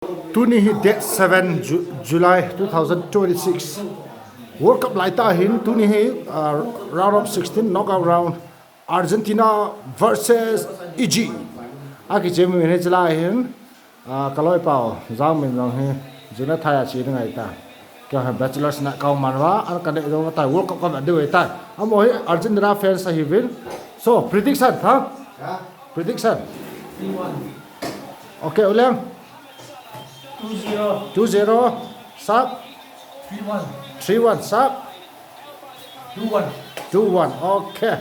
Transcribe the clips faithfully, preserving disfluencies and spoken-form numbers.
Tuni hi date seven Ju- July two thousand twenty-six. World Cup lai ta hin tuni hi, uh, round of sixteen knockout round, Argentina versus Egypt. Aki chem min hi chilai hin, uh, ka loipau Jangmin jong hi juna thai a chi ngai ta. Kei hi bachelor's na kau man va, an ka ne jong ta World Cup ka va de wei ta. Amo hi Argentina fans ahi vin. So prediction ha? Prediction. Okay, Uleng. Two zero. Two zero. Sharp. Three one. Three one. Sharp. Two one. Two one. Okay.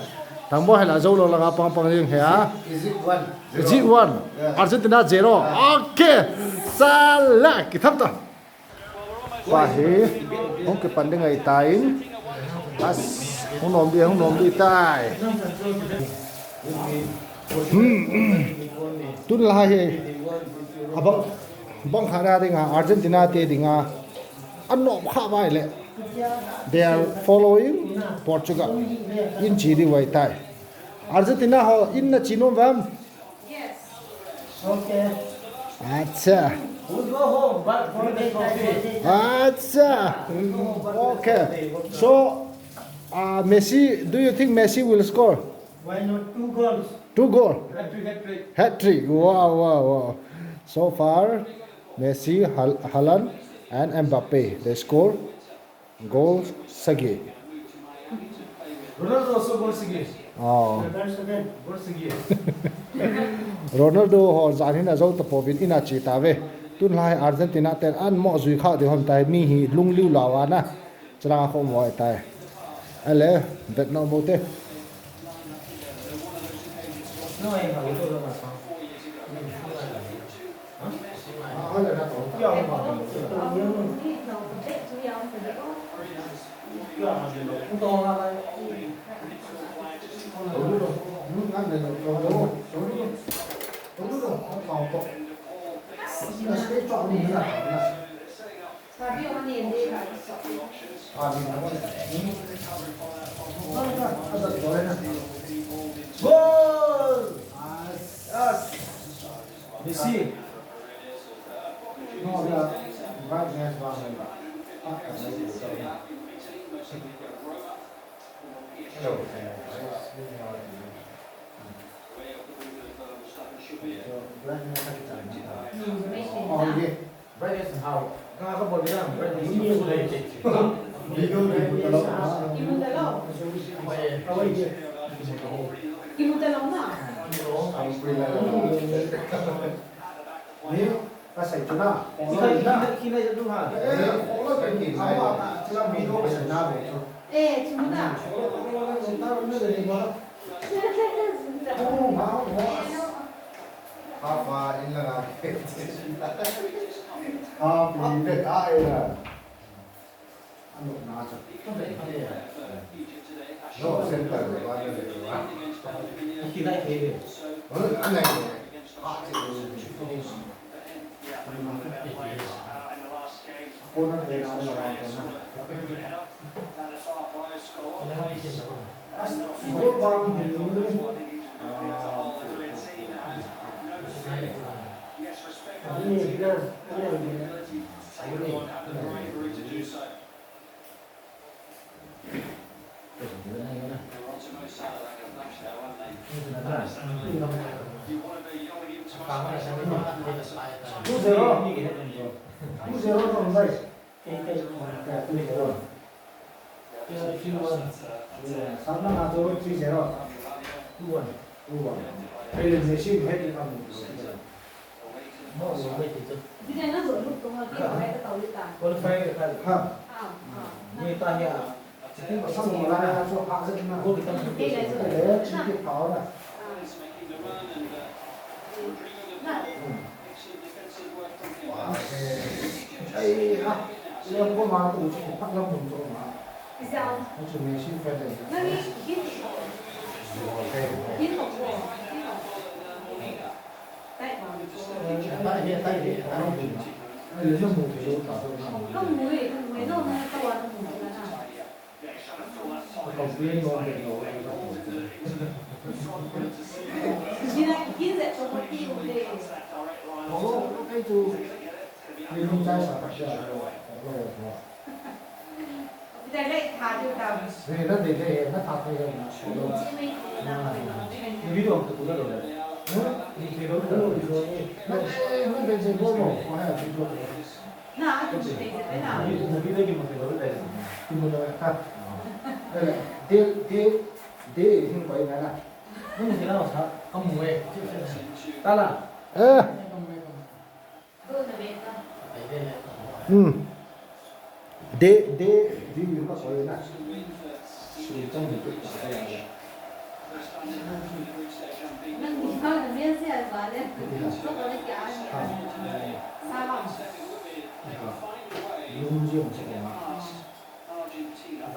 Thangbo hela jou lo langa pang pang jing he a. Is it one? Is it one? Yeah. Argentina zero. Yeah. Okay. Sala. Kitham ta. Pa hi. Hung kipan ding ai tain. As. Hung nom di, hung nom di tai. Hmm, hmm. Tun la hi. Abang, bang kha ra dinga, Argentina te dinga. An nom kha vai le. They are following Portugal. In chi di vai tai. Argentina ho in na chi nom vam? Yes. Okay. Acha. We go home, but for the coffee. Acha. Okay. So, uh, Messi, do you think Messi will score? Why not? Two goals. Two goal. Hat-trick, hat-trick. Hat-trick. Wow, wow, wow. So far, Messi, Hal- Haaland, and Mbappe, they score goal sagi. Ronaldo also goal sagi. Oh. Goal sagi. Ronaldo ho jan hin ajou tapouvin in a chi tave. Tun lai Argentina ten an mo jui kha de hon tai mi hi lung liu lawa na. Chilanga kho mo tai. Ale, bet no mo te. Goal! Yes. Messi. Eh, Half a in langa. Half in. Half in. Ano na cha. No, center le ba le ba. Ano na. Corner le na le ba. Two zero. Two zero to hung dai. Two zero. Two one. Sang na nga to three zero. Two one. Two one. Hey, Messi hat-trick kam. Mo, mo, mo, mo. Qualify ka. Ha. Ni ta ya. Ni lung chai sa ka sia lo. Lo lo. Ita le tha de ta. Ni na de de na tha de na. Ni video ang tu lo lo. Ni video lo lo. Na de na de de bo bo. Ko ha video. Na tu de de na. Ni video ki mo de lo de. Ki mo de ha. De de de hin ko ina na. Ni mo de na sa. Ka mo e. Ta la. Eh. Hmm. De, de, de, de, de, Argentina.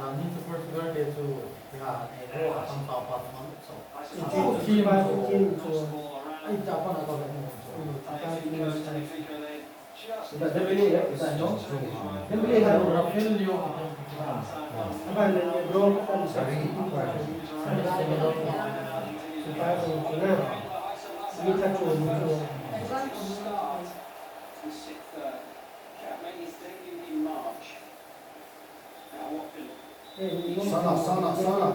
Argentina Portugal te chu, ya, eh, draw a tam pa pa man so. Chu, chu, chu, chu. Ai, ta pa na pa na so. Dembele, eh, isa no. Dembele ha Rafael Leao. Ba le draw pa sa. Sa, sa, sa, sa. Ni ta chu, chu. Salah, Salah, Salah.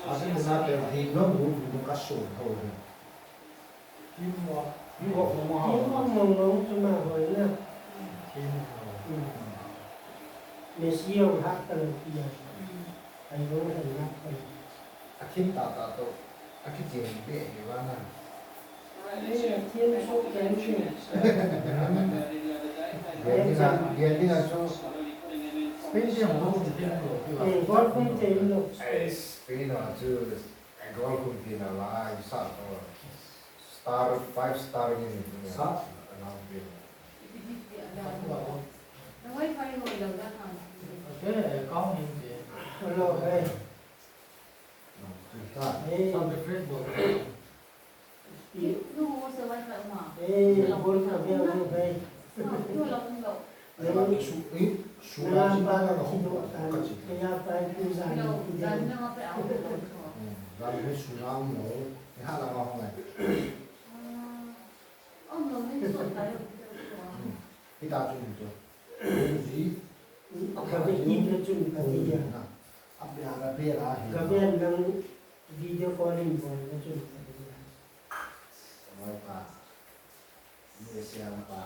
Argentina te hin long bu bu ka so ho. Teamwork. Teamwork mo ha. Teamwork mong mong chu ma hoi na. Teamwork. Messi jong hat talo tia. Ai jong hat talo. A thim tata to. A kicheng be ni vana. Ai, a thim so ken che. Dia ni na, dia ni na so. Spain dia mo ni dia mo. Eh, gol khum te lo. Spain a chu. Gol khum tina lai, sa to. Star, five star ni ni. Sa. Anam pe. Hello, hey. Sa different bol. Hey, bol ka be, hey. Ela ke su, eh, su la si na ka ho ka chi. Hmm, la ke su na mo, eh, ha la ma ho ngai. Hmm. Ita chu ni chu. Ji. Ka be ki chu ni ka ti ya. Na. Abia la be la hi. Ka be nang video calling bol ka chu ni ka ti ya. Mai pa. Ni sia pa.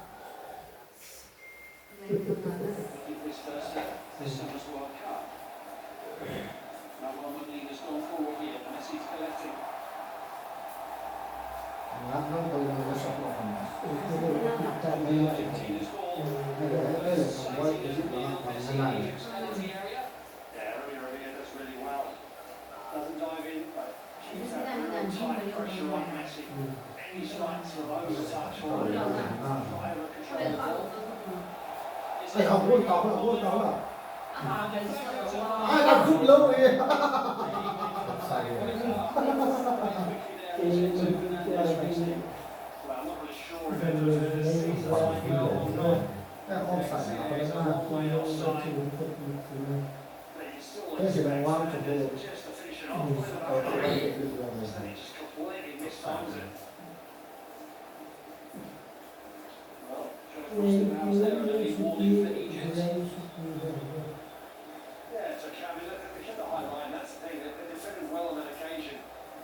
Ai, ha, gol ta, gol ta. Ai, la group lo, eh. Offside. Eh, offside.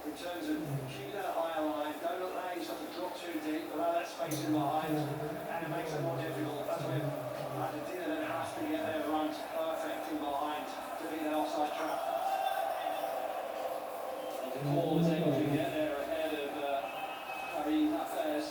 In terms of keeping that high line, don't allow yourself to drop too deep, allow that space in behind, and it makes it more difficult. That's when Argentina then has to get their runs perfect in behind to beat that offside trap. And the call is able to get there ahead of, uh, Javi Lopez.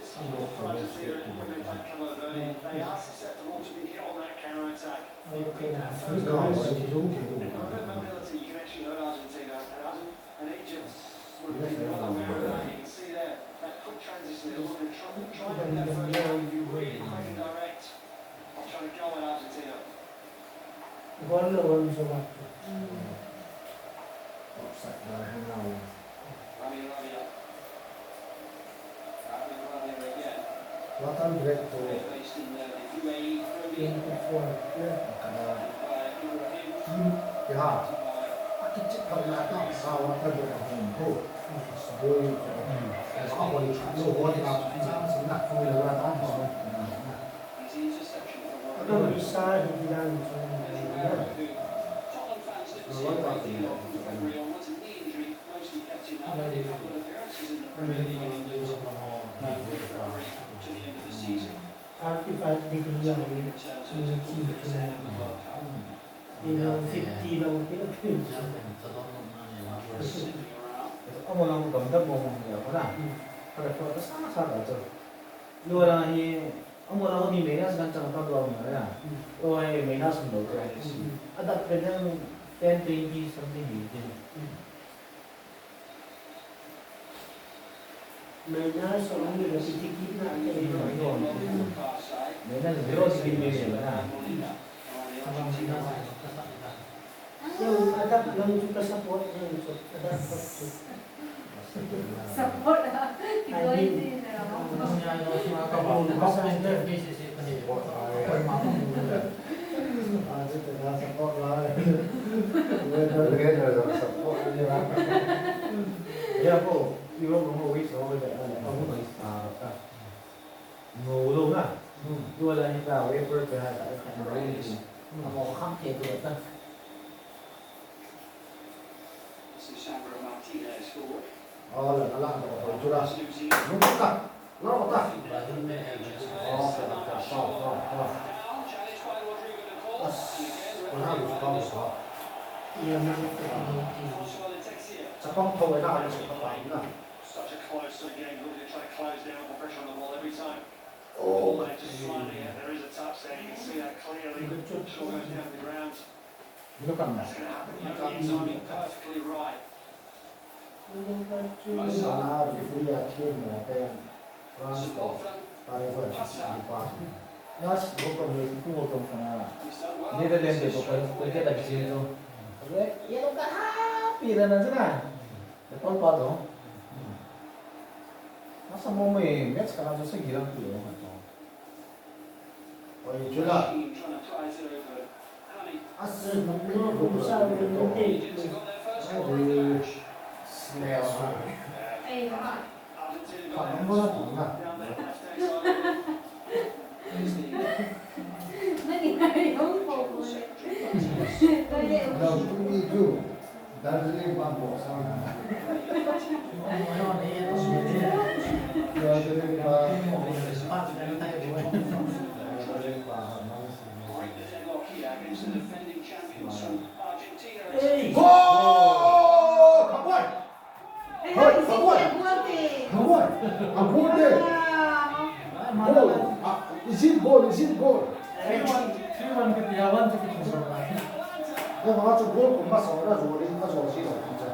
Argentina, when they take Cabo Verde, they are susceptible to be hit on that counter-attack. If you can, if you can have that mobility, you can actually hurt Argentina. And Argent-, and Egypt would have been well aware of that. You can see there, that quick transition, they're looking to try, try and get that first line. If you really quick and direct, I'm trying to go at Argentina. Gol lo, gol lo. Offside na hena. Rami Rabia. Rami Rabia again. Watan break to. Based in, uh, the U A E. Twenty-four. Kana. Ibrahim. Hmm. Ya. Akichip pala ta. Sa watan break home ko. Boy. Sa boy. Lo watan na. Sa na. Ko la watan. Ado isa hidilan. Thirty-five degree ang, ang, fifty lang. Amo lang gamdam mo mo ya ko na. Para ko ta sa sa da to. Lo lang hi, amo lang ni minus kan chang ta lo mo ya. Lo hi minus mo to. Ada pe nang ten twenty something hi din. Minus one, tiki na. Minus zero degree na. Yung adapt lang yung ka-support, yung adapt lang. Support, ah. Ito ay din, ano? Support lang. Support lang. Support lang. Europe mo, wait, over there, ano, ano, ano, ah, no, wala na. Hmm. Wala ni ka, wait for the, ano, ano, ano, ano, ano, ano, ano, Ala, ala, ala, ala, ala. Nung ka, nung ka. Oh, pa, pa, pa, pa. As, wala, wala, wala. Iya, nung ka. Chapang thaw na, ano, sa kapatid na. Such a close game, looking to try to close down, put pressure on the ball every time. Oh. Ball just slightly out. There is a touch there, you can see that clearly. Shaw goes down to the ground. That's gonna happen. You know, the timing perfectly right. Mo Sa. Sa, referee a clear mo, kaya France ko, pare ko, si Liverpool. Nas, mo ko, mo ko, mo ko, mo ko. Netherlands ko, ko, ko, ko, ko, ko. Yellow card, ha, pila na sana. Ito pa to. Nasa mo mo eh, match ka na sa girang ko yung ano. Oy, Jula. As, nagpili ko sa mga. Ay, snail. Ay, ha. Parang wala pa nga. Nangyari yung po. Nagpili ko. Darjeeling pa ang buksan. Darjeeling pa. Darjeeling pa. Goal! Come on! Hey, come on! Goal! Ah, goal! Goal! Ah, is it goal? Is it goal? Three one, three one kiti a one kiti. Tua vang chu goal kum masa a jolin, ajol si lo ti chu.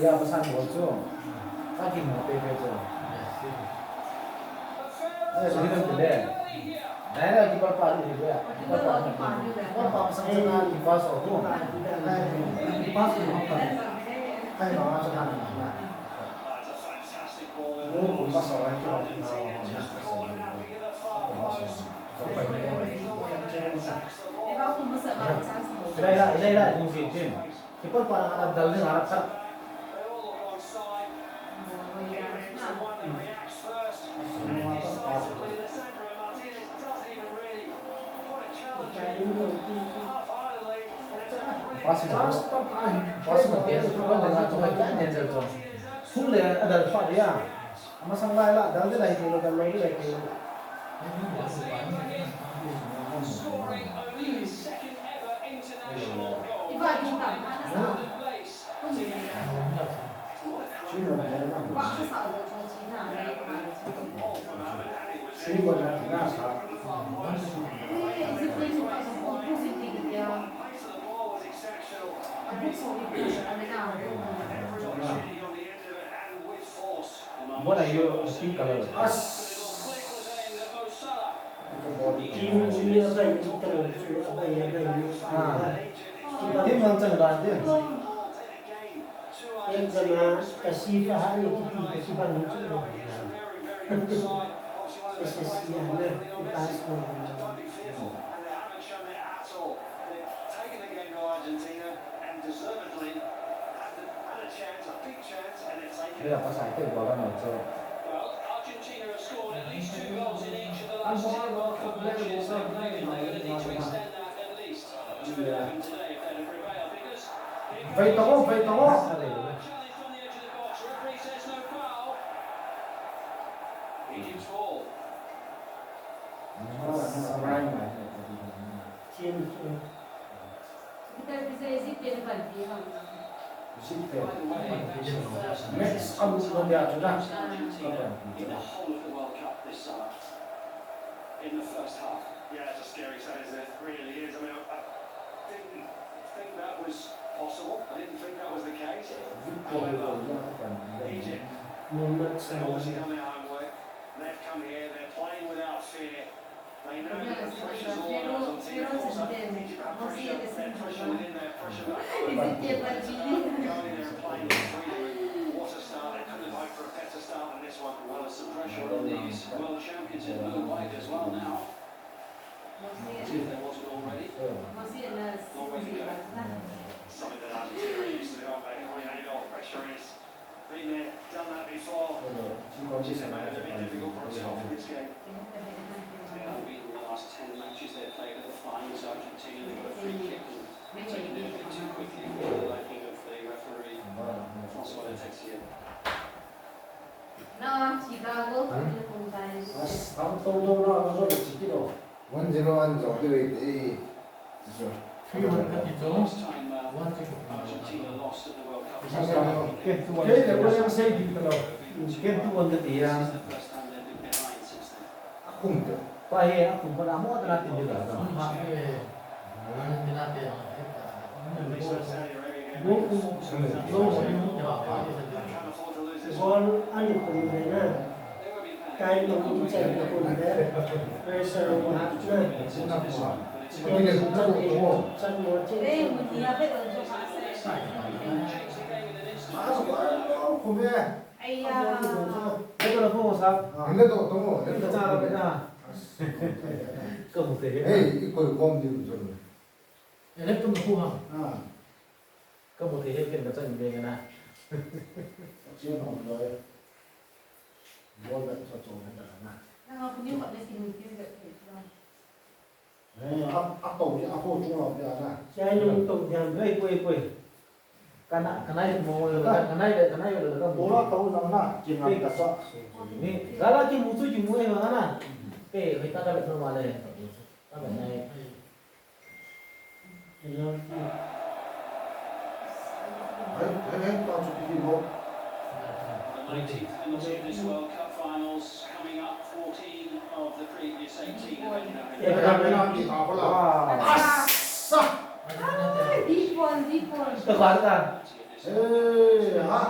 Ya, pasang goal chu. Akimu pepe chu. Ai, so hilang tu le. Dai na keeper pa lu le. Keeper pa. Keeper pa pasang chu na keeper so tu. Ai, keeper so tu. Ai, ma ma chu na na. Ilai la, ilai la, kung si Jim. Keeper pa na dal ni na sa. Pass mo. Pass mo. Pass mo. Sum le, adal pa dia. Amasang lai la, dal de lai kilo, dal lo de lai kilo. Iba di pa. What are you, pink color? Team ni abai, team abai, abai. Ah. Team lang chang dan din. Ek jana kasi pa ha ni kiti kasi pa ni kiti. S S C ana, pass ko. Kaya pasal tu gua kan macam. Vai tong, vai tong. Team, uh, Next, um, no, they are to that. In the whole of the World Cup this summer, in the first half. Yeah, it's a scary stat, isn't it? Really is. I mean, I, I didn't think that was possible. I didn't think that was the case. However, Egypt, they've obviously done their homework. They've come here, they're playing without fear. They know that the pressure's all on Argentina, of course. Egypt have pressure, they're pressure within their pressure. Going there and playing with freedom. What a start. They couldn't have hoped for a better start than this one. Well, there's some pressure on these world champions in the group as well now. If there wasn't already. Long way to go. Something that Argentina are used to, aren't they? Every angle, pressure is. Been there, done that before. It's a bit difficult for us to offer this game. They haven't beaten the last ten matches they've played at the finals. Argentina, they got a free kick and taken it a bit too quickly for the liking of the referee, Francois Letizia. No, Chicago. As, ang todo na, ano, Chicago. One zero one zero, wait, eh. Three one kati chu, one zero. Argentina lost at the World Cup. Kei le, kei le, sei di ka lo. Ken two one kati a. This is the first time they've been behind since then. Akum te. Pa he, akum pa na mo ta na tin di la. Akum ha, eh. One tin na te. Go kum. Go kum. Can't afford to lose this one. Goal ani kum le na. Kai no kum chai no kum le. Pressure mo ha na. Eh, a, a to ni a ho chung lo ni a na. Chai nung to ni a, ei, poi, poi. Kana, kana i mo, kana, kana i, kana i lo ka mo. Bola to na na, ki na ka sa. Ni, gala ki mu chu ki mu e ma na. Ke, hoi ta ka le no ma le. Ta ka nai. Hey, hey, hey, ta chu ki mo. The nineteenth minute of this World Cup finals coming up, fourteen of the previous eighteen have ended up in penalty. Asa! Deep one, deep one. Ka ba ka. Eh, ha?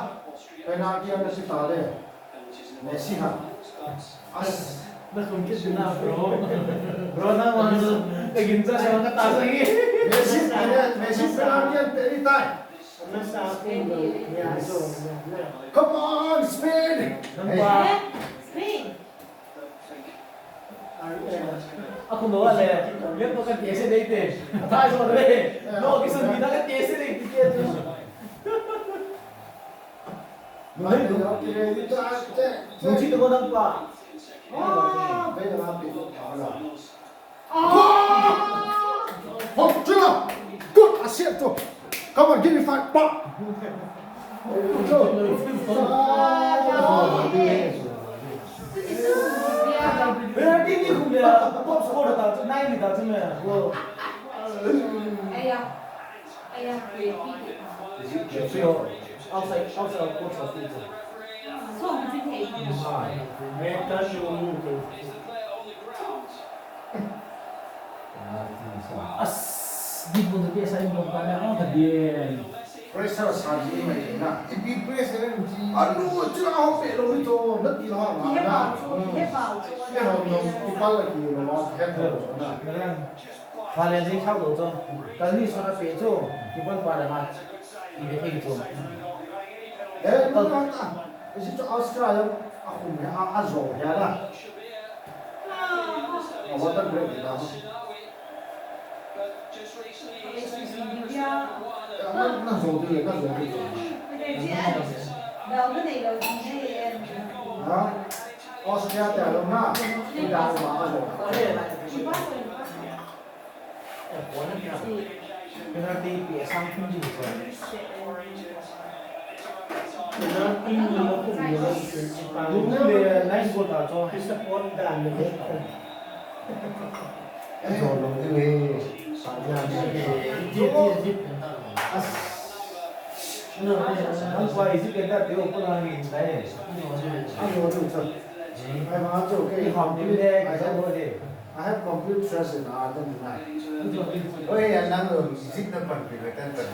Penalty ana si ta le. Messi ha. As. Na kum kit na, bro. Bro, na man ka gin cha sa ka ta sa ngi. Messi, Messi penalty an pe ni tai. Come on, Spain! Hey. Spain! A kum lo le, le ko ka ti se dei te. A thai so le. No, ki sun ni na ka ti se dei ti ke tu. Nung chi tu ko nang pa. Ah, ve na pi ko pa la. Hop, chila. Good, a siat to. Come on, give me five. Pa. Penalty ni kum le, top score ta chu nine ta chu me. Aya. Aya. Outside, outside of court, outside. So, we take. As, di ko na biasa yung mga na ang kadien. Pressure sa di mai na. Ipi pressure ang di. Ano, tira ako pero ito, nati na nga. Ihe pa, ihe pa. Ihe pa, no, ipala ki no, ihe pa, na. Kalen di sao do cho. Kalen di sao na pe cho. Kipan pa na. Ibe thei cho. Eh, no, no, no. Isi cho Australia, ako, a, a zo, ya la. A water break na. Ya, na, na zo de, na zo de. Ha? Australia te lo na. Ida ma a zo. Penalty pe sang phun ji so. Penalty ni lo phun ni lo. Dum le nice goal ta cho. Support dan ni. Zo lo ni le. Sa ya ni. Ji, ji, ji. As. Ang kwa isi kenda teo ko na ni dai. Ang lo tu sa. Ai ma cho ke. Hom ni le ka bo de. I have complete trust in Argentina. Oi, anang lo, Egypt na panpi ka tan tan.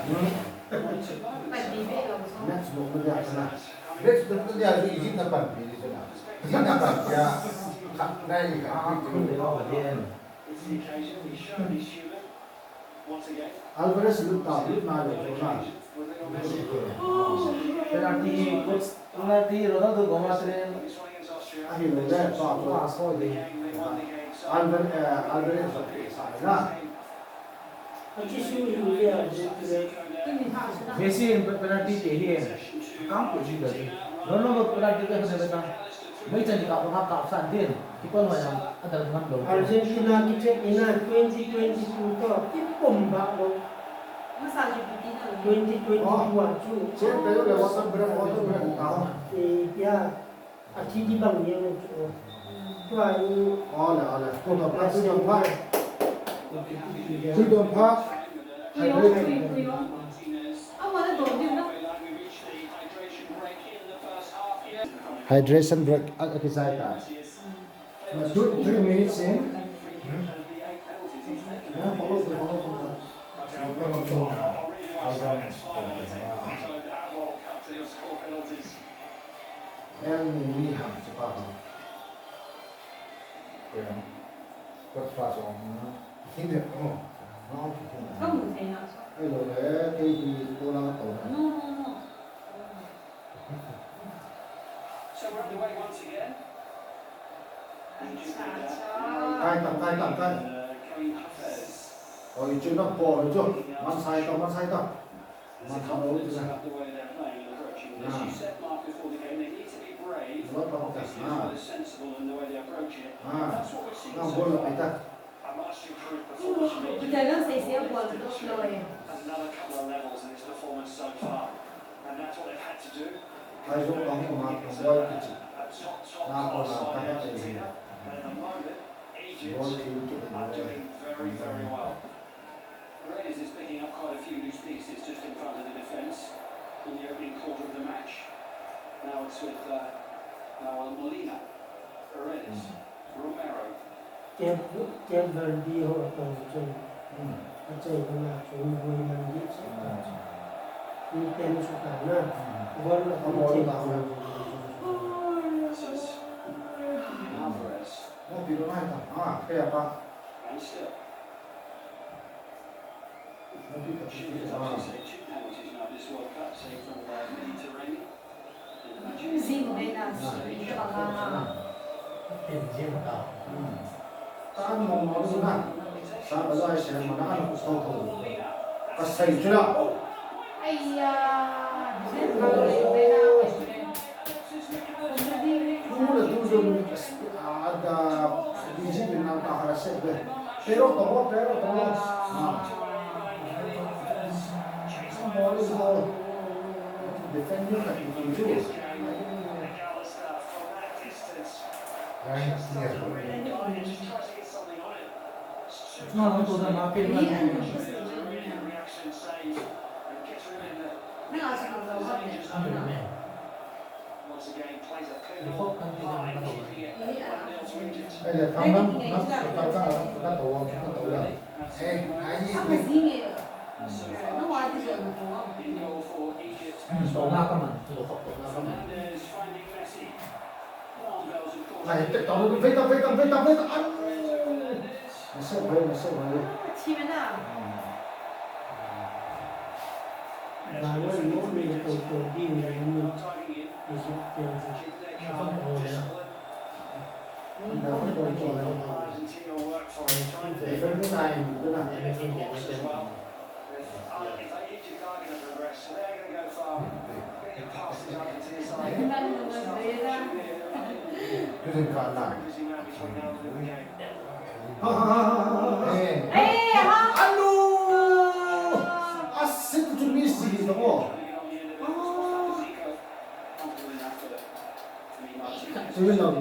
Match lo mo dia na. Match lo mo dia Egypt na panpi ni na. Egypt na panpi ya. Ka, nai ka. It's the occasion, we show this human once again. Alvarez lut ta, lut na lo, lut na. Penalty, coach, penalty, Ronaldo goma train. Ahi lo le, pa, pa, so de. Alvarez, eh, Alvarez so ke sa na. Messi in penalty te hi. Kam ko ji da. Ronaldo penalty te ha de ta. Mei chan ka ko ha ka san din. Ki ko lo ya. Adal man lo. Argentina kichep ina twenty twenty-two to kipom ba lo. Masa ji pi ti na. Twenty twenty-two a chu. Chen pe le water break, water break ta. Eh, ya. Athi di bang ni chu. Tua i. Ole, ole. Tu don pha, tu don pha. Tu don pha. Kuyo, kuyo, kuyo. Ama na don din na. Hydration break. A, a, kisai ta. Two, three minutes in. Hmm? Yeah, follow, follow, follow. Yang ni ni ham cepat ham. Yang cepat song. Hindi ko. No, hindi. Kamu saya nak. Hello, eh, kay di ko lang to. No, no, no. So we're underway once again. Kai tam, kai tam, kai. Oh, you tune up, Paul, you tune. Man sai tam, man sai tam. There's a confidence about the way they're playing and approaching this. You said, Mark, before the game, they need to be brave, obviously, but sensible in the way they approach it. That's what we've seen so far. A much improved performance from Egypt. Another couple of levels in his performance so far. And that's what they've had to do. At top, top class side, Argentina. And at the moment, Egypt are doing very, very well. Paredes is picking up quite a few loose pieces just in front of the defence in the opening quarter of the match. Now it's with, uh, now, uh, Molina. Paredes. Romero. Cape, Cape Verde ho tong chun. Achai kana chun gol man di chu. Ni ten chu ta na. Gol na ko che. Alvarez. And still. Two penalties now this World Cup, save from the Mediterranean. Zing ve na, zing ve na. Tin zing ta. Ta mo mo na. Sa ba lai se ma na ko so ko. Ka sai chu la. Aiya, zing ve na. Tule tu jong, ah, da, Egypt in nang ta hara set be. Pero to, pero to. Ah. Defend you, but you can do it. Right, yeah. No, no, no, no, no. Ai le, tham lam, lam, ka, ka, ka, ka, ka, ka, ka, ka, Ai, tek tau, vei tau, vei tau, vei tau, vei tau. Ai. Nasep vai, nasep vai. Achievement ah. Nang wan mo me to to di me ni. Ni si te. Ni si te. Anu! Asit tu miss ji ko. Tulang,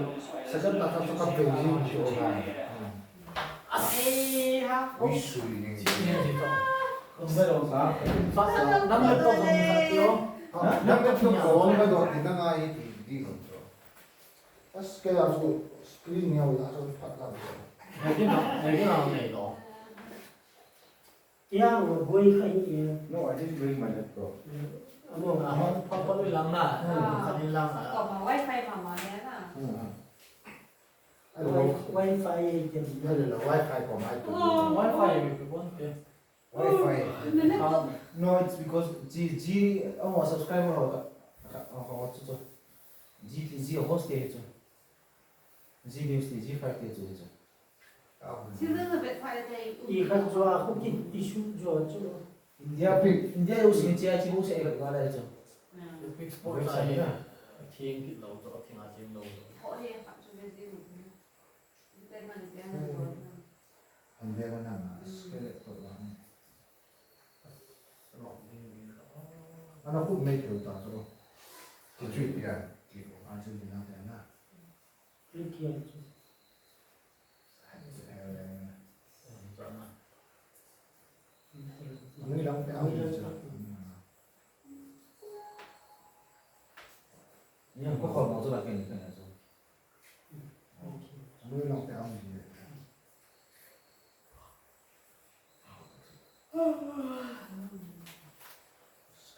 second ta ta ta ta. Ui, sui ni. Nang laptop ko, nang laptop ko, nang laptop ko, nang laptop ko, nang ai di ko. As kaya so screen niya wala so phat lang. Lagi na, lagi na ang nai lo. Iya, wa boi ka iya. No, I didn't bring my laptop. Amo, amo, pa pa lang na. Ka ni lang na. Ko ma wifi mama niya na. Hmm. Wi-, Wi-Fi item. Hello, Wi-Fi ko mai tu. Wi-Fi ipi bon te. Wi-Fi. No, it's because G, G, oh, subscriber ho ka. Ka, oh, ho chu chu. G, G host te chu. G News te, G five te chu chu. I khat chu a khu kit issue chu chu. India pi, India u sin chia chi bu se ka lai chu. Fix point sa hi. Thing kit lo chu, thing a thing lo chu. Ho he khat chu ve ji. Ana khu mei theu ta chu. Ki chui pia. Ki ko Argentina te na. Click here chu. Nui lang te au chu. Ni ko ko mo chu la ke ni ke na chu. Nui lang te au ni.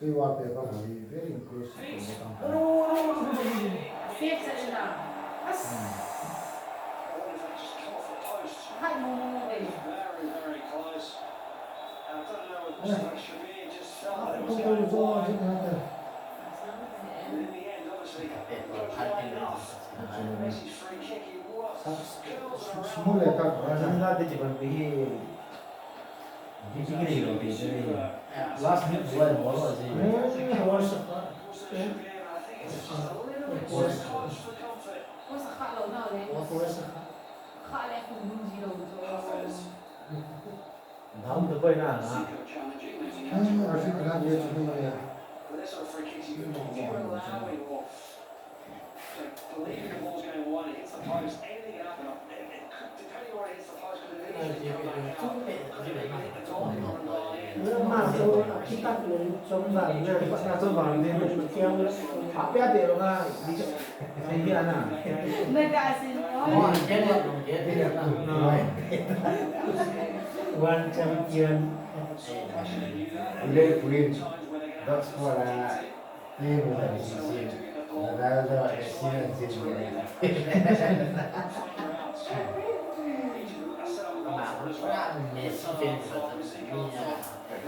Kei wa pe pa ma ni very impressive ko mo tang. Safe sa ina. As. Hai mo mo mo be. Very, very close. I don't know if Shamir just fell out. It was going wide. And in the end, obviously, it goes wide enough. Messi's free kick, it was curled around. Smule ka, Argentina te kiban pe hi. Last minute wala bol a ji. Worse. Worse. Down the boy na na. Believing the ball's going wide, it hits the post. Anything can happen. It, it could, depending on where it hits the post, could have easily come back out. Could have even hit the goal or a goal in. Ma so, kita tu, chom ba, na, pa, na, chom ba, ni, ni, kiang, pa, pia de, ma, ni, ni, ni, na. Na ka sin, oh. Oh, get it, get it, na. No. One champion. Great win. That's what, uh, Ronaldo, Messi, Messi. Messi fan.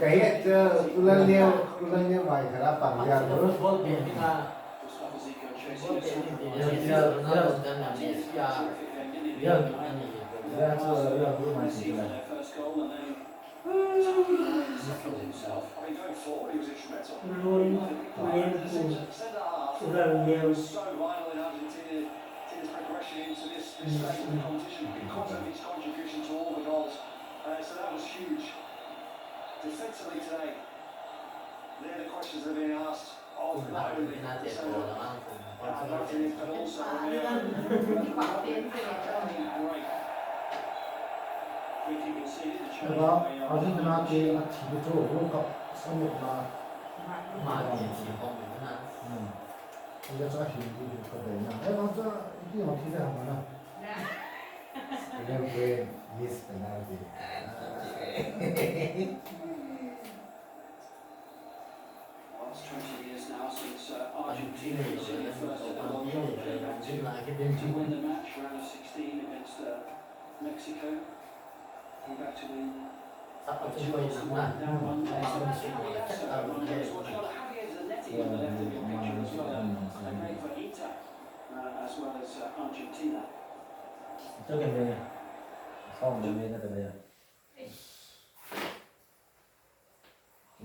Kahe chu, tulan leo, tulan leo mai kara pang dia tu. Loi, Loi, Loi. Defensively today, they're the questions that are being asked. Argentina te athi chu World Cup samutna Ama ti thi hong na. Hmm. Ila cha Hindi hi ka dei na. Eh, ma cha, iti hong thi le hong na. Remember miss penalty. Well, it's twenty years now since, uh, Argentina received the first ever World Cup penalty to win the match, round of sixteen against, uh, Mexico. Came back to win. Sapa chun koi nam na. Sapa chun koi nam na. Well, Javier Zanetti on the left of your picture as well, uh, and a great for Inter, uh, as well as, uh, Argentina. Ito kaya. Song kaya na kaya.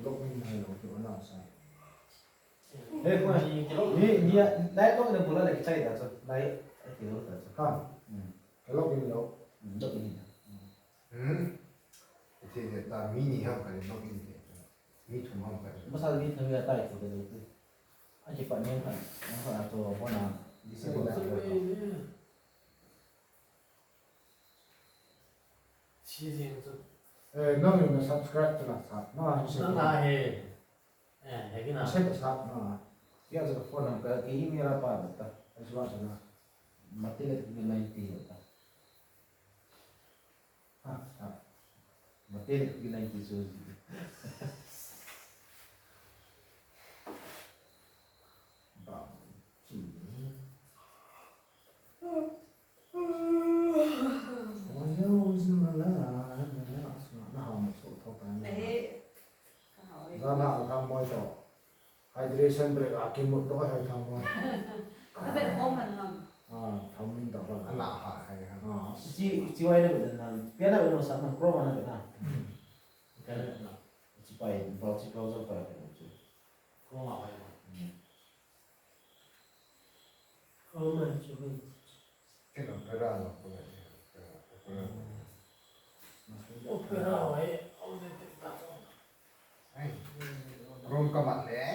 Login hai lo, tu ana sa. Eh, ko ni, ni, ni, live log na bola lagi chai da so, live, eh, kilo da so. Ha. Hmm. Login lo. Hmm, login da. Hmm. Ite de ta mi ni ham ka login de. Mi thum ham ka. Masa mi thum ya tai ko de lo. Aji pa ni ka. Ka to bona. Di se ko da. Chi jing chu. Eh, nang na subscribe tu na sa. Na, na, na he. Eh, he kina. Sa ta sa na. Ya, sa phone number, ke email apa ta. Ai, sa sa na. Matele tu na iti ta. Ha, ha. Matele tu na iti so. Ba. Chi. Hydration break a kimut doh hai thang moi. Ah, thang min ta ba. Ana ha hai ha. Ah, si, si wai na ba na. Pia na ba sa na Chrome na ba na. Kana na. Si pai, browser pai. Chrome pai. Chrome chu hoi. Kena pera na pera. Opera hoi, outdated ta. Ai. Chrome ka mat le.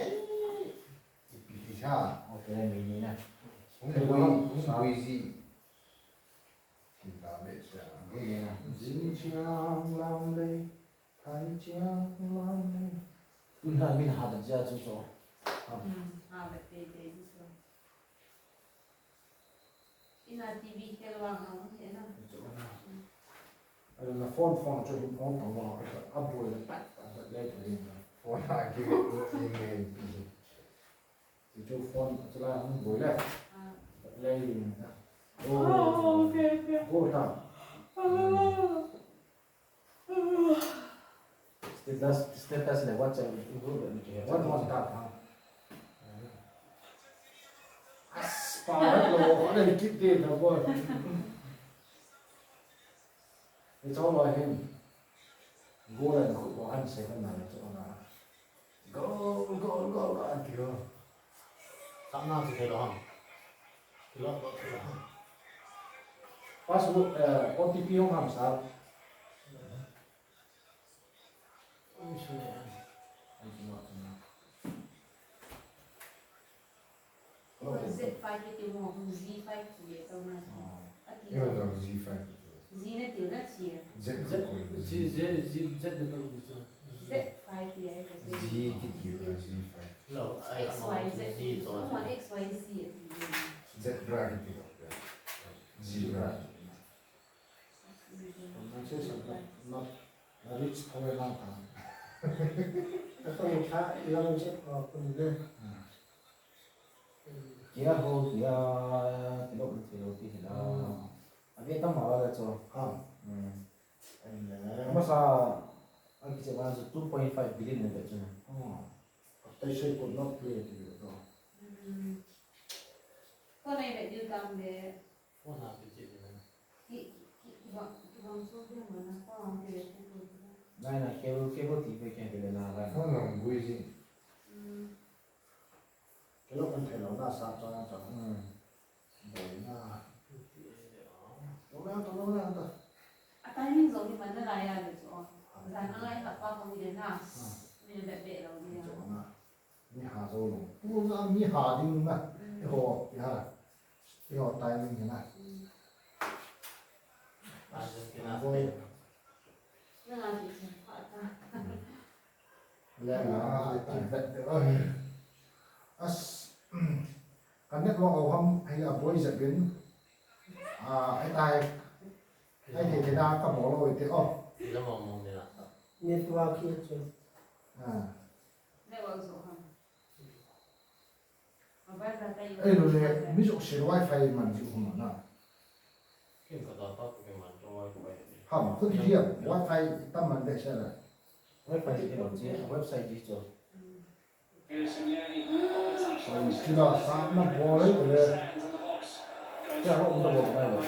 Ipi ti sa. Opera mini na. Hung bui, hung bui ji. Kita be sa. Mini na. Jin chiang lam le. Hai chia lam le. Tun ha min ha da jia chu so. Hmm, ha da te te chu so. Ina T V khel vang a hung he na. Chu na. Hmm. Ai na phone, phone chu hin phone tang ma. A boi le pat pat le le. Phone ha ki ni nge pi. Ti chu phone chu la hung boi le. Ah. Le ni na. Oh, okay, okay. Go ta. Ah. Status, status le WhatsApp group le ni ke. What was that, huh? As pa lo, ale kit de na boy. Ni chau lo hin. Go le na khu bo han se kan na le chu na. Go, go, go, go, an ti ho. Sap na ti thei lo ham. Ti lo, lo, ti lo ham. Password, eh, O T P hung ham sa. Ui, su ne. Ai, ti lo, ti lo. Z five kiti mo, Z five kiti e, tau na. Oh. Aki. Yo, no, Z five kiti. Z na ti na chi. Z Z, kiti. Z, Z, Z na tau kiti. Z five kiti e, Z. Z kiti e, Z five. No, ai, X Y Z. Z to. Mo X Y Z. Z bra kiti lo. Z bra. Manchester, not, not, not rich, kawai lang ta. Ako ni kha, ilang je, oh, kung le. Hmm. Kia ho, kia, kilo, kilo, kilo. Hmm. Abi tam ma la cho. Ha. Hmm. Ai le. Masa, ang kiche ba so two point five billion ne ba cho. Oh. After say could not play it, you know. Hmm. Ko nai ba diu tam le. Phone a pi che ni na. Ki, ki, ki bang, ki bang so de ma na, phone a pi le che ko. Nai na, cable, cable T V ke de na, nai na. Phone a bui ji. Mm. Cable kan thei lo na, sa cha cha. Mm. Boi na. Lo na, to lo na, to. A timing jong hi man na lai a le chu. Jan a lai khat pa ko hi le na. Ah. Ni le be lo ni a. Cho na. Mi ha jou lou. Pu ja mi ha ding na. Mm. Eiho, ti ha. Eiho timing hi na. Mm. Argentina, Spain. Na nga ti chen pha ta. Mm. Le nga, ai, ti vet de. Oi, Aboi jep in. Ah, ai tai. Ai thei thei da ka bol lou te. Oh. Network hi chu. Ah. Network zo ham. Ei, lo le, mi jouse wifi man ji um na. Ham, khuti ji a, wifi tam man behseh le. Wifi ji lo ji, website ji chu. Oi, sila sa na bol le le. Ya, ro, ro, ro, ro.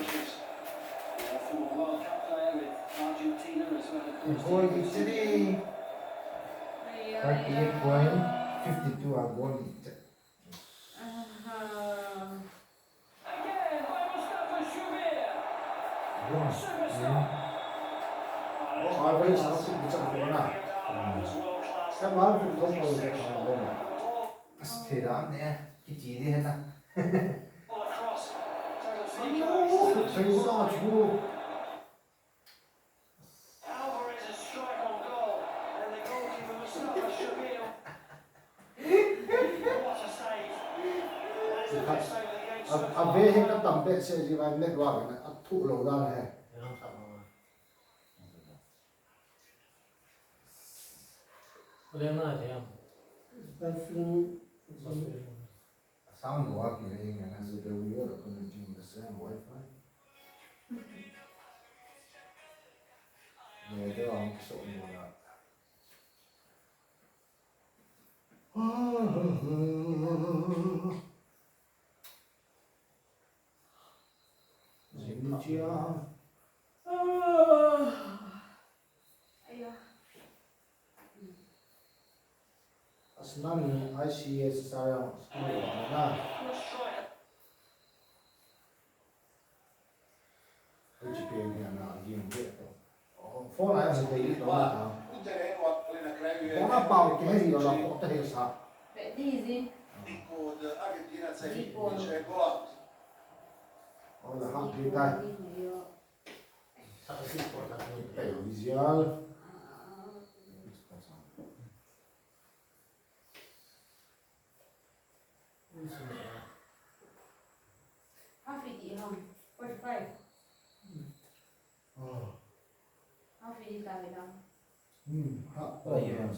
Goal victory. Thirty-eight point fifty-two a goal ni. Aha. As thei dan ne, kiti di hena. Thei sa chu. Alvarez a strike on goal, and the goalkeeper Mustafa Shabir. What a save. That is the best save of the game so far. A, a ve hi ka tam behseh ji vai, network na a thu lo dan he. Sound lo a kile nge na, the viewer connecting the same Wi-Fi. Nge de ang so mo na. Jing chia. Aya. Asnani I C S saya school na. H P M na game de to. Oh, phone ai sa dei to na ta. Bona pau ke he lo ko ta he sa. Be di ji. Di ko de Argentina sai. Di ko. Oh, la ha di tai. Half it ham, forty-five. Oh. Half it ta he dam. Hmm, ha. Oh, yeah.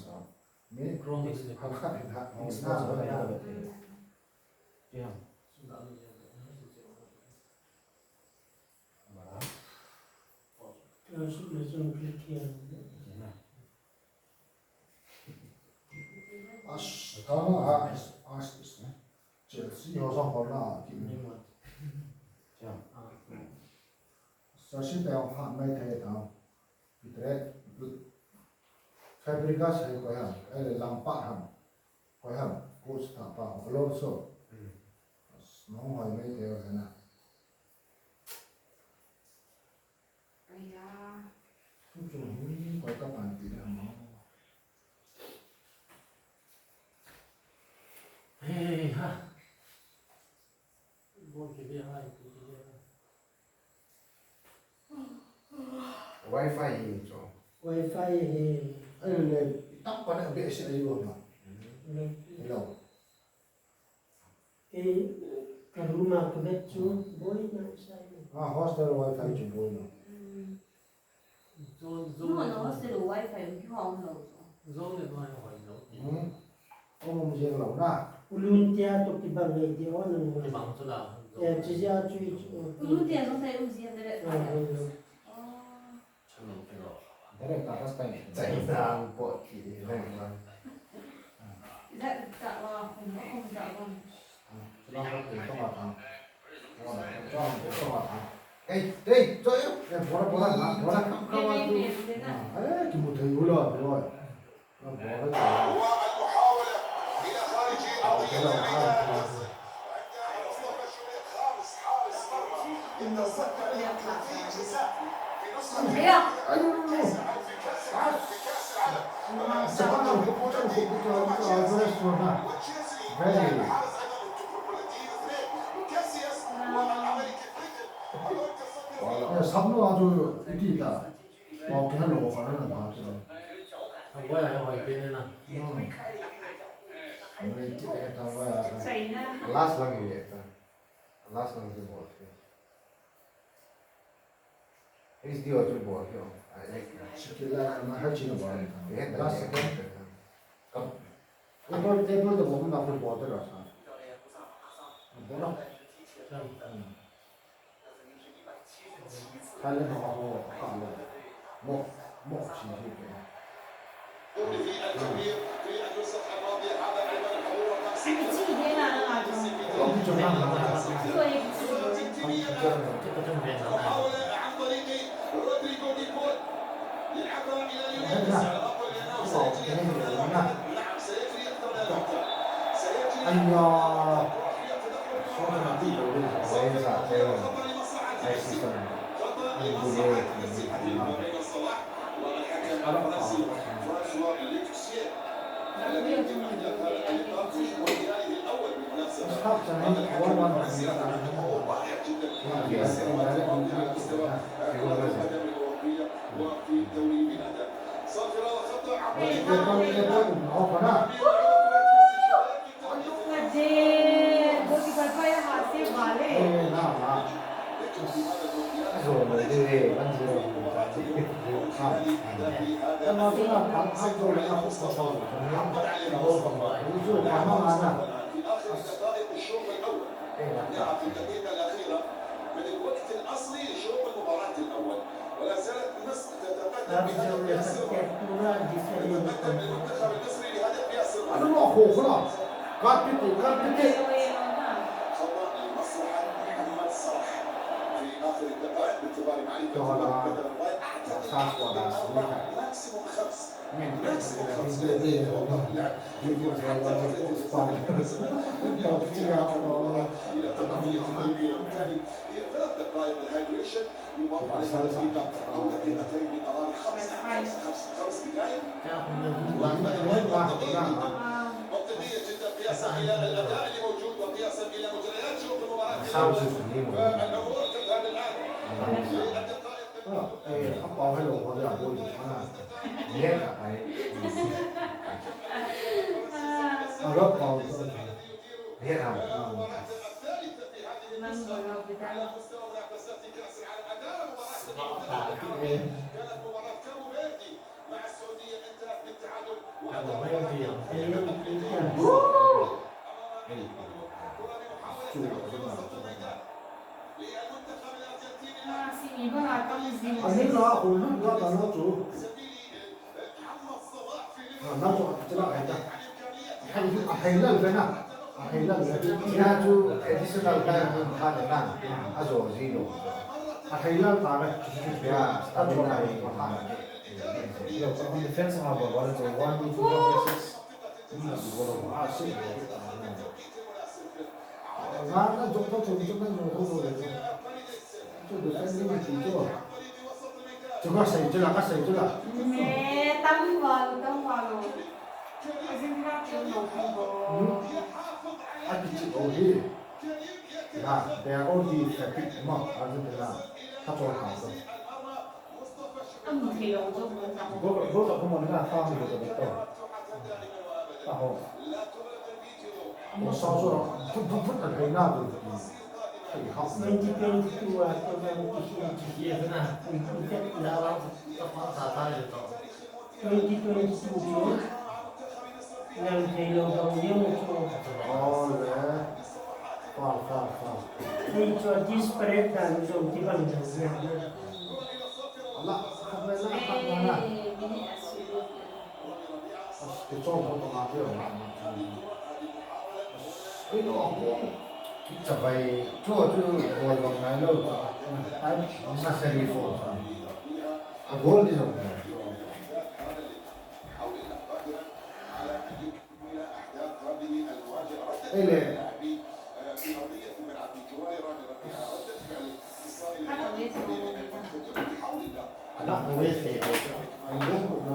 Me? Chrome is in the ha, ha, ha, ha. As, tama ha, as, as, as, ne? Chelsea ho sang ho na, ki ni. Chelsea te ha mai thei ta. Peter, Fabregas hai koi ham, eh, Lampard ham, koi ham, coach ta pa, Alonso. Hmm. As, nong hoi mai thei ho na. Aya. Tuchung hi koi ka pan ti le mo. Hey, ha. Bol ki be hai, ki be hai. Wi-Fi hi chu. Wi-Fi hi. Ai le, tam pa na be se ai lo ma. Hello. Kei ka room a ka vet chu boina sai. Ah, hostel wifi chu boina. Mm. Zone, zone. No, no, hostel wifi ki hong lo. Zone le mai hoi lo. Hmm. Om om jeng lo na. Ulun tia to kibang ngai ti on ang. Kibang chu la. Ya, chi ja chu chu. Ulun tia zong tai u jeng le. Ah, hoi lo. Oh. Director first time. China ang po ki. Hey, hey, cho, eh, bola, bola, na, bola, kam, kam, tu. Ah, eh, kimu thei u lo, bola. Na, bola, bola. والمحاولة إلى خارج أرضية العراق. Very. Eh, samlo a chu iti ta. Pau ke lo fa na ba chu. Hoi, hoi, hoi, pe na. Hmm. Hoi, ti ta, hoi. Last lang ye ta. Last one chu bol kit. H D O chu bol kit. Ai, ai. Chikila na ha china bol. Last second. Table, table to bol na khu bol de la sa. Bol na. Hmm. Thailand ho ho ka lo. Mo, mo chi hi ke. Ahilou, additional time khat le na, ajo ji lou. Ahilou ta le. Yeah, stamina. Defense ha bol, one, two, one, two, three, four, five, six. Twenty twenty-two a, twenty twenty-two a, twenty twenty-two chu, nang thei lou bang jeng chu. Ole. Fal, fal, fal. Hei chu a desperate dan jong kibang jeng jeng. Ala, khat mai la, khat mai la. As, kichom ho tama kio ma ma. As, ino ako. Chavai, chu chu bol bang nai lou. Ai, sa seri fo. A gol di jong. Ele. Ana, no es que, no, no, no.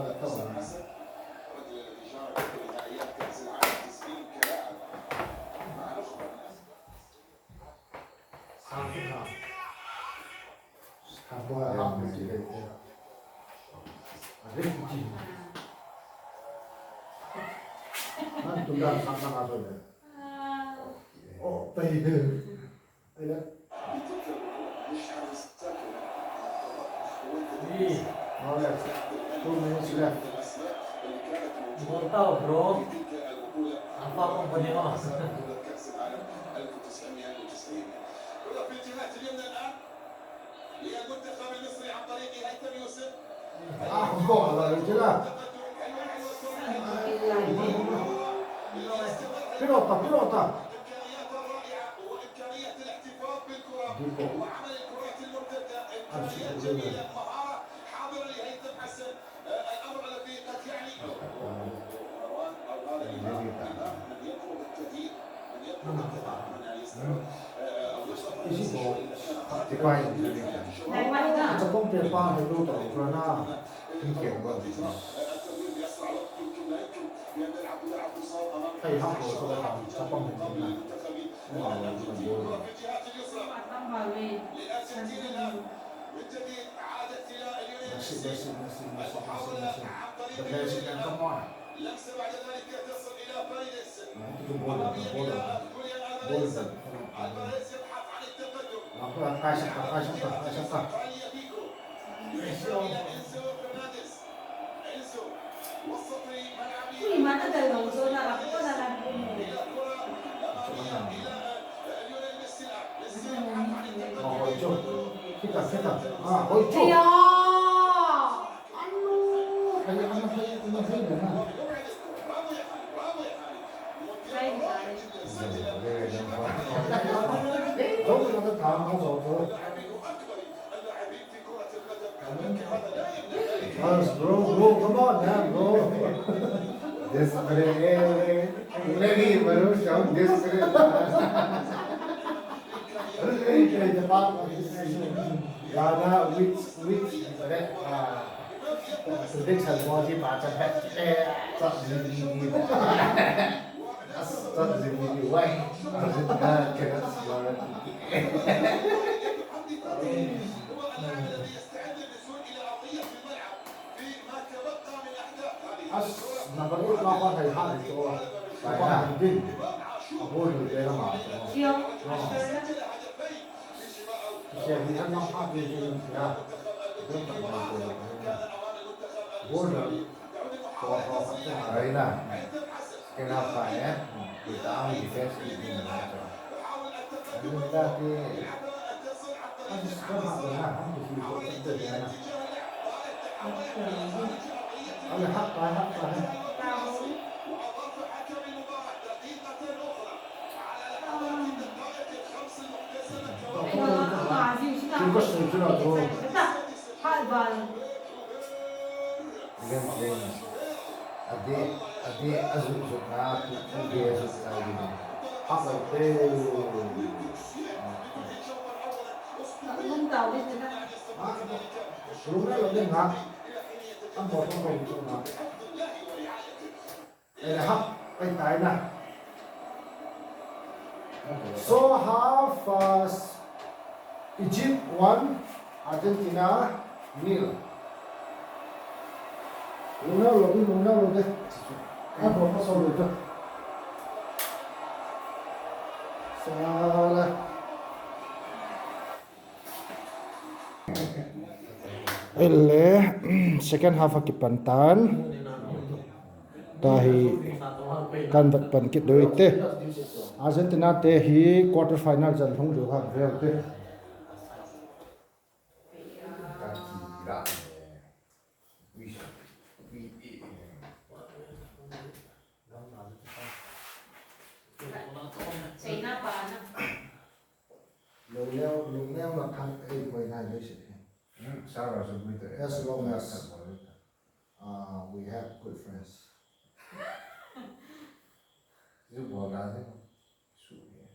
Alright, two minutes left. Goal tao, bro. Apa kong bani ho? Ah, goal, la, la. Pilota, pilota. Isi bo, tipa in, chapang pe pa, he lo ta, na, in ke ba. Hey, ha, ko, ko, ha, chapang pe na. Messi, Messi, Messi, Messi, Messi, Messi. The Messi, man, come on. Kita, kita. Ah, hoi, cuk. Anu, hai, anu, hai, anu, hai, anu. Yes, bro, bro, come on, man, bro. Desperate. Lagi baru shout desperate. Ghana, which, which, uh, prediction was it? But, eh, why? Argentina cannot score. As, number eight, number eight, number eight. Reina. Second half pa, eh? Kita ang defense ni, ni na to. Ano na dati? Ano sa second half na? Ano si Foden na? Ano, half pa, half pa, eh? Half pa. Again, again. Ade, ade, azu, zu, na, tu, tu, de, zu, na, de. Hak, eh. Lung tau di na. Lung na lo de na. Am bo tong tong na. Eh, hak, eh, tai na. So, half, uh, Egypt one, Argentina nil. Luna lo de, luna lo de. Apa pasal lo de? Salah. Ele, second half akipan tan. Tahi kan vet pan kit diu te. Argentina te hi quarter final chan hung diu han veu te. China pa na. Lungneo, lungneo na thang ei koi nai lei se. Hmm, Sarah so good. As long as, uh, we have good friends. Ju bol da de. Su ye.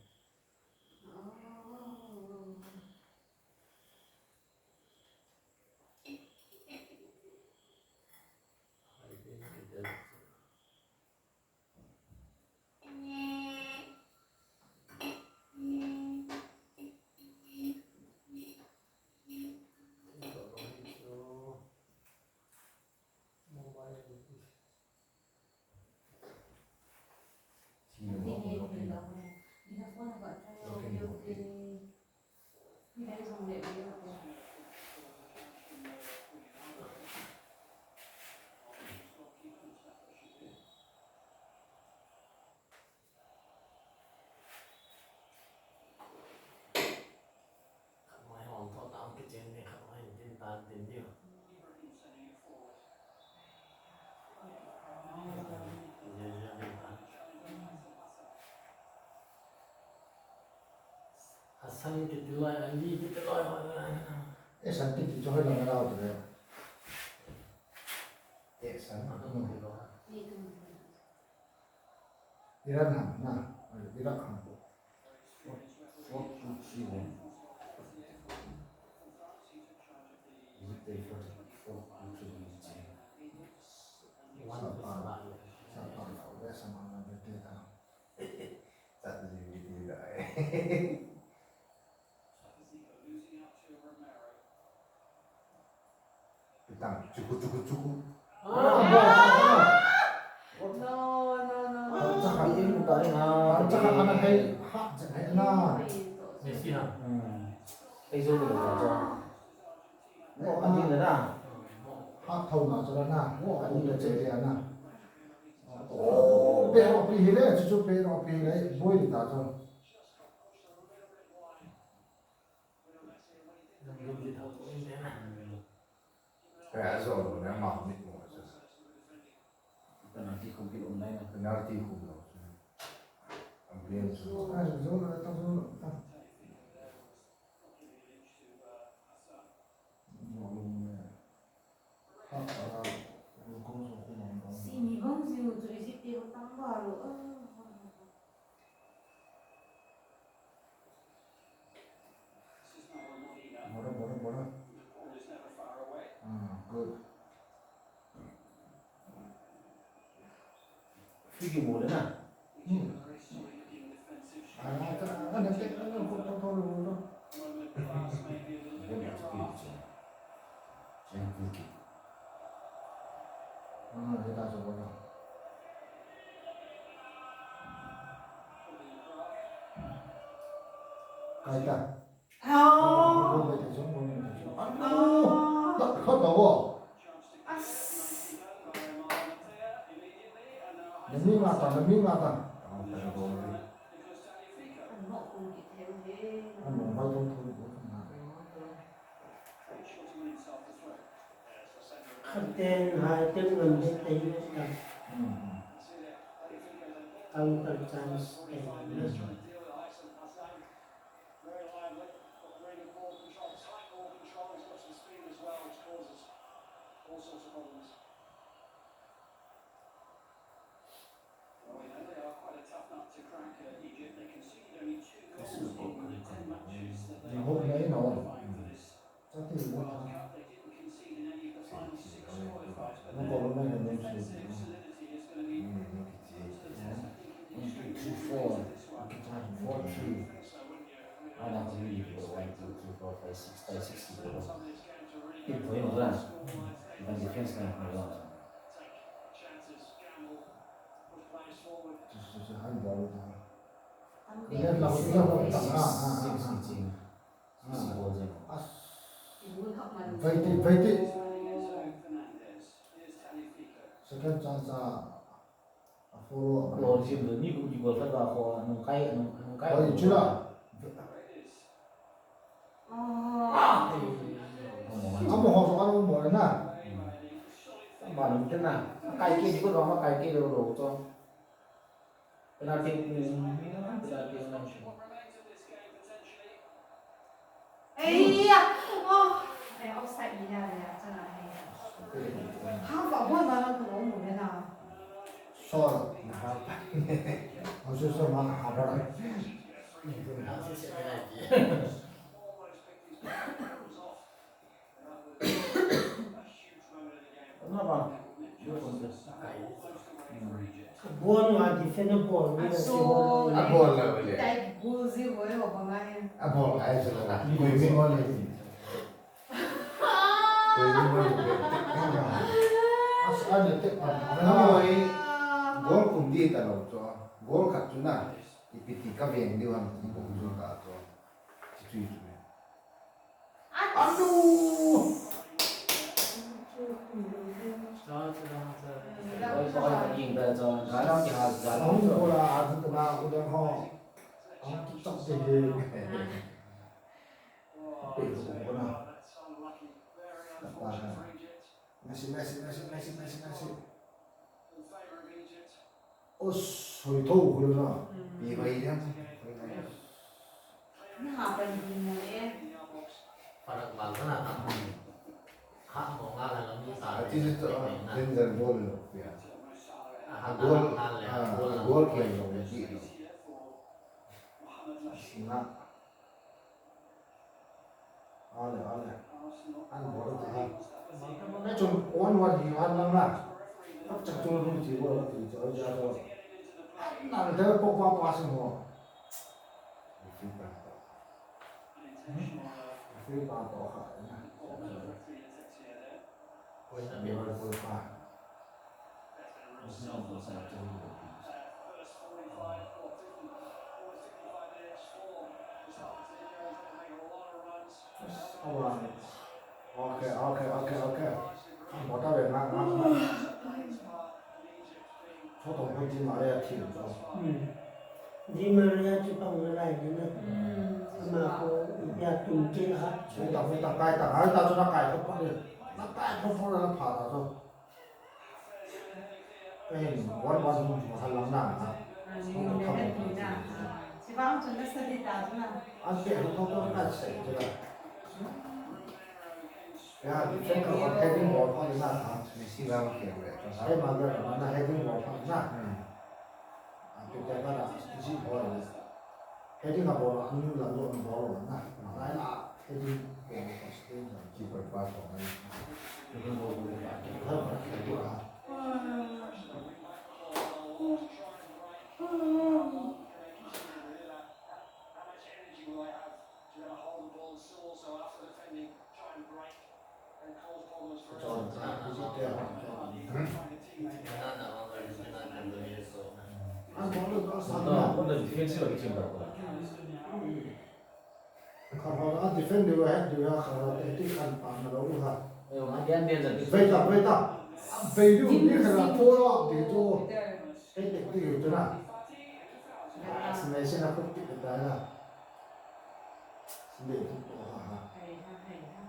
Asan kiti lai, ali kiti lai. Eh, san kiti chu hoilang a lau tu le. Eh, san. Iran ham na, Iraq ham. Four, four two three one. Is it the four, four two three one? One of us. Sa pa, sa pa, sa pa, sa pa, sa pa. Pitang, chuku, chuku, chuku. Ah, no, no, no, no. Ang tsaka, ang tsaka ana hai, ha, jan hai na. Messi ha. Hmm. Ay, so, no, no, no. Mo, adi na na. Ha, thau na, tsaka na. Mo, adi na, tsaka na. Oh, pero pi hile, chuchu pero pi hile, boy ta to. Kaya so, no, na ma mit mo. Penalty khum kit online a. Penalty khum lo. Ang player chu. Ai, zo na ta, zo na ta. Zo na. Ha, ha, ha. Zo ko, zo ko na. Si mi bang si mo tu isi te ho tang ba lo. Ah, ha, ha, ha. Bora, bora, bora. Ah, good. Free kick mo le na. Hmm. Ah, ta, ah, na, ta, ah, na, ko, ko, ko, ko, ko. Bora, bora. Free kick. Ah, hita so, bora. Kaita. Ah. Anu, tak khat tahu. As. Nami ngata, nami ngata. Anu, mai tong tong. Khat ten hai ten ngan het te hi ta. Hmm. Counter chance te. Hmm. Ni hop na in a on. Chati mo ta. No problem na ni si. Ni ni kichi. One, two, three, four. Kichi four, three. Ana three, one, two, three, four, five, six, five, six, six. Keep going on. Even defense na. Chu, chu, chu, high ball ta. Left lang, left lang ta. Ah, ah, ah, ah. Ah. Vaiti, vaiti. Second chance a, a follow up. Lo sim lo ni ku di gol khat ba ko nung kai, nung, nung kai. Oi, chula. Ah. Amo ho so amo mo na. Ama lum te na. Kai ke di ko ma kai ke lo lo to. Penalty, penalty, penalty. Ei ya. Oh. Ai, offside ni ya ya, chana hai. Ha, ba bol ba na ko mo na. Sure. Hausa so ma ha ba. Ball ma defend ball. A ball la bole. Type goal zi bol ho ba ngai. A ball ngai se la. Koi mi ball le. Koi mi ball le. As a le te pa. Na moi. Goal kum di ta lo cho. Goal khat chu na. Ipi ti ka veng diu ham ti ko chu ka cho. Ti chu chu. Anu! Ahung bola adu kena udang ho. Ahung tutak deh. Pe ko na. Messi, Messi, Messi, Messi, Messi, Messi. Os, hoi tho khu na. Pi vai jam. Na ha pen ni mo e. Parak bal na ha. Ha mo nga la mi sa. Ati se to, danger ball lo. Ya. Ha, goal, ha, ha, goal kian lo, di lo. Sina. Ale, ale. An bol ta ha. Ai chun one one hi an lang na. Kap chak tu lu ti bol ti cho ja to. An nang de pok pa pa sing ho. Free pa to kha na. Liverpool pa. Okay, okay, okay, okay. Bota ve na na. Cho tong ko Di Maria thim cho. Hmm. Di Maria chu pang la lai na. Hmm. Ama ko ya tum ke ha. Chu ta, chu ta, kai ta, kai ta, chu na kai ko pa le. Na kai ko pa le na pha ta cho. Kai ni, wan wan hum chu ha lang na na. Ah, ni ni le tu na. Chi bang chu na sa di ta chu na. An pe hu ko to na sai chu la. Ya, defend ko heading ball pa na. Messi la ke le. Ai ma ga na heading ball pa na. Hmm. Atu te ka na, isi bol le. Heading a bol, a new la lo bol na. Lai la, heading bol ko stain na. Keeper pa ko na. Keeper bol ko na. Ha, ha, ha. Wait up, wait up. Wait up. Dim, dim. Wait up. Wait up. Hai ha, hai ha.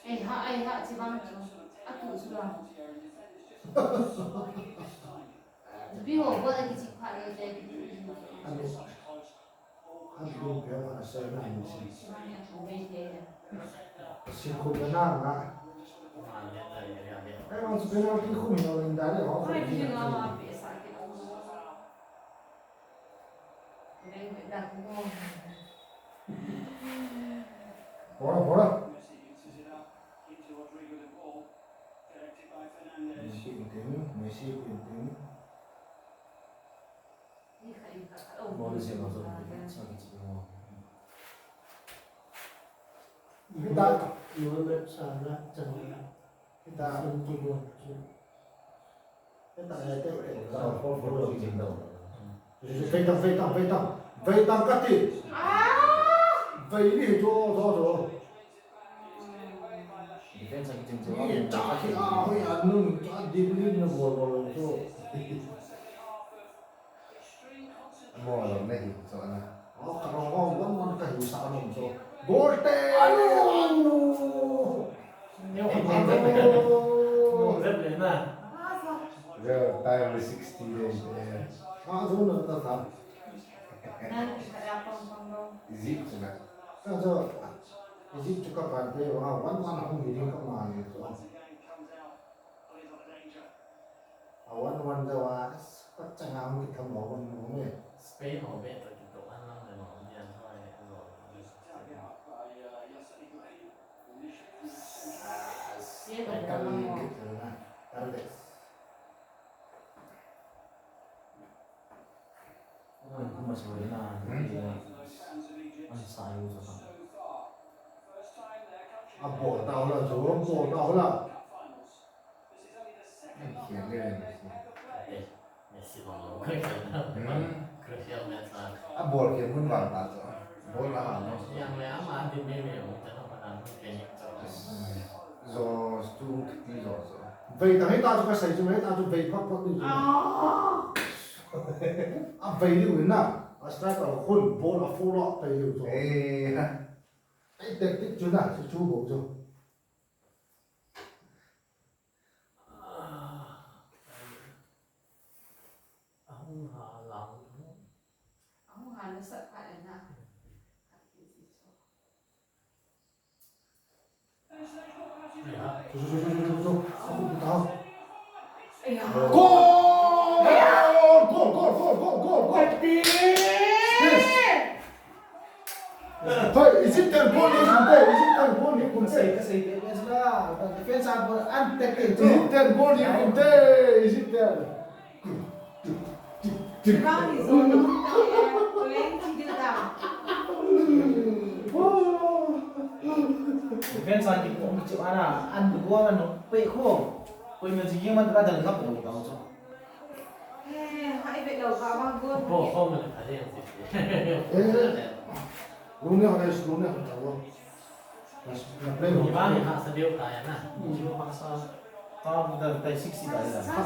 Ei ha, ei ha, chi bang chu. A tu chu la. Bi ho bo a ki chi pha le te. Ani. Ani ko pe ma sa na ni si. Chi bang ya ko be te ya. Si ko na na. Ai, ang penalty khu mi no inda le ho. Ai, ki na ma pe sa ki. Bora, bora. Messi inting, Messi inting. Bora, Messi inting. Kita. Mohamed Salah, Salah. Kita. Inting. Vei tang, vei tang, vei tang. Vei tang kati. Vei ni to, to, to. Ni cha ki a, hoi a nung, cha di ni ni bol bol to. Mo lo na hi, so na. Oh, ka ro, oh, one one ka hi sa lo, so. Goal te! Anu! Anu! Real time sixty days, eh. Ah, so na ta ta. Egypt na. Ka so, Egypt ka pan te, wa, one one hung hi ding ka ma ni, so. A one one jeh a, as, pachanga hung kitham ho hung hung e. Spain ho be to kitoh an lang le mo, ni an ho e, lo. As, Michael Lee kitham na, Tavares. Ai, kuma si wai na, hmm? Ai, sa ai, sa. A bol ta ho la, jo, bol ta ho la. Ai, khian le, Messi. Eh, Messi bang lo, Cristiano. Hmm. Cristiano Messi. A bol khian mun vang ta jo. Bol la ha no. Yang le ama di me me, mo ta no pa na, ke ni jo. Zo, stu, ti zo, zo. Vei ta, hei ta chu ka sei chu, hei ta chu vei phot phot ni chu. Ah! A vei liu in na. A striker khun ball a follow up vei liu chu. Eh, ha. Ai tactic chu na, chu chu bou chu. Goal! Goal! Goal! Goal! Goal! Goal! Goal! Yes. Hey, Egyptian goal ni kumte, Egyptian goal ni kumte. Kasi, kasi, defense ang goal, ang tackle to. Egyptian goal ni kumte, Egyptian. Defense ang di ko mi chu ana, ang goal ano, pe ko. Ko mi chu yung man ka dal ka po ka chu. Eh, hai ve lo ka bang goal. Lune ho le, lune ho ta wo. Na play ho. Ba ni ha sa deu ta ya na. Ni ho ha sa. Ta bu da tai sixty ta ya. Sa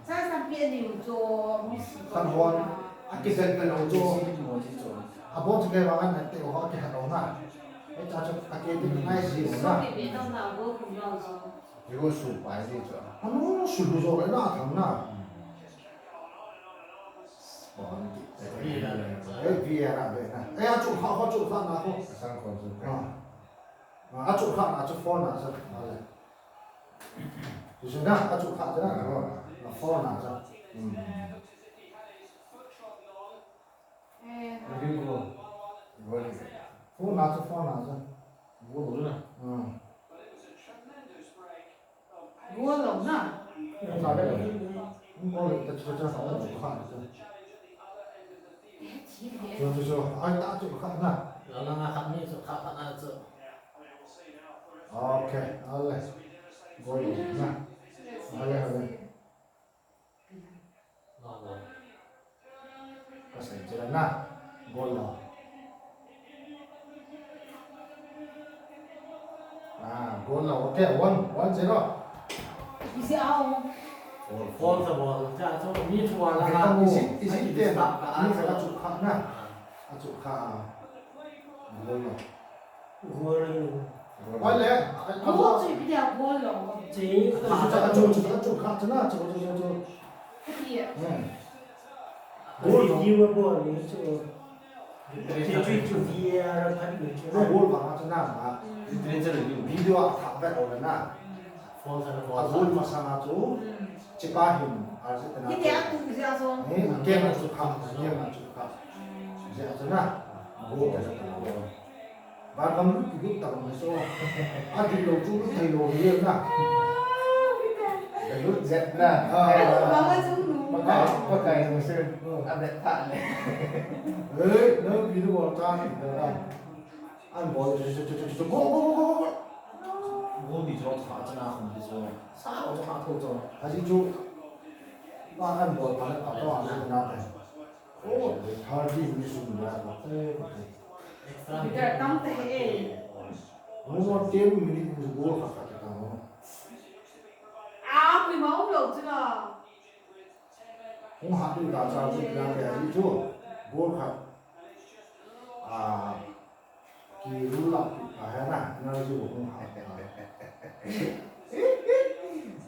sa pi ni jo mi. Khan hon. A ki sen pen ho jo. A bo chu ke ba ngan te ho ke ha lo na. Ai cha chu a ke ni ngai si ho na. Ni ho su pai ni chu. A no su lu jo le na thang na. Ei, V A R a ve na. Ei, a chu kha, kha chu kha na kho. Sang kon chu. A. A chu kha na chu four na sa. A le. Chu chu na, a chu kha chu na. A four na sa. Hmm. Four na chu four na sa. Four na. Hmm. Goal lo na. Goal lo ta chu chu chu kha chu. Chu chu chu. Ai ta chu kha na. La la nga khat ni chu kha kha na chu. Okay, ale. Goal lo na. Ale, ale. Ka sei chila na. Goal lo. Ah, goal lo. Okay, one, one zero. Isi ao. Foul sa bol. Cha chu mi chu wala ha. Isi, isi te. Mi sa chu kha na. A chu kha. Goal lo. Goal lo. Ole, goal chu ipi dia goal lo. Che, chu, chu, chu, chu, chu, chu, kha chu na, chu, chu, chu, chu. Ipi a? Hmm. Goal lo. View a goal ni chu. Chu, chu, chu, V A R khat ni chu. A goal ba chu na ma. Hmm. Video a kha ba lo na. Foul sa na foul. A goal masang a chu. Hmm. Chipa hin, Argentina. Hiti a tu jia so. Eh, game a chu kha, game a chu kha. Jia chu na. Goal ka sa ta lo. Ba kam lu ki lut ta lo so. A di lo chu lu thei lo hi na. Ka lut zet na. Ah. Ba ma chu lu. Ba ka, ba ka lu se. A bet ta le. Eh, no, pi lu ta ni da. An bol chu chu chu chu chu. Go, go, go, go, go. Go ni chu kha chu na khum chu. Sa lo chu kha tho chu. A ji chu. Ba an bol pa na ta to an na te. Oh, thirty minutes sung ya. Extra. Bitar tam te he. Mo mo ten minutes goal kha kha ta mo. A, kui ma um lo chu la. Hung hat u ta cha chu na te a ji chu. Goal kha. A. Ki rule out pi pa he na, na ju hung ha.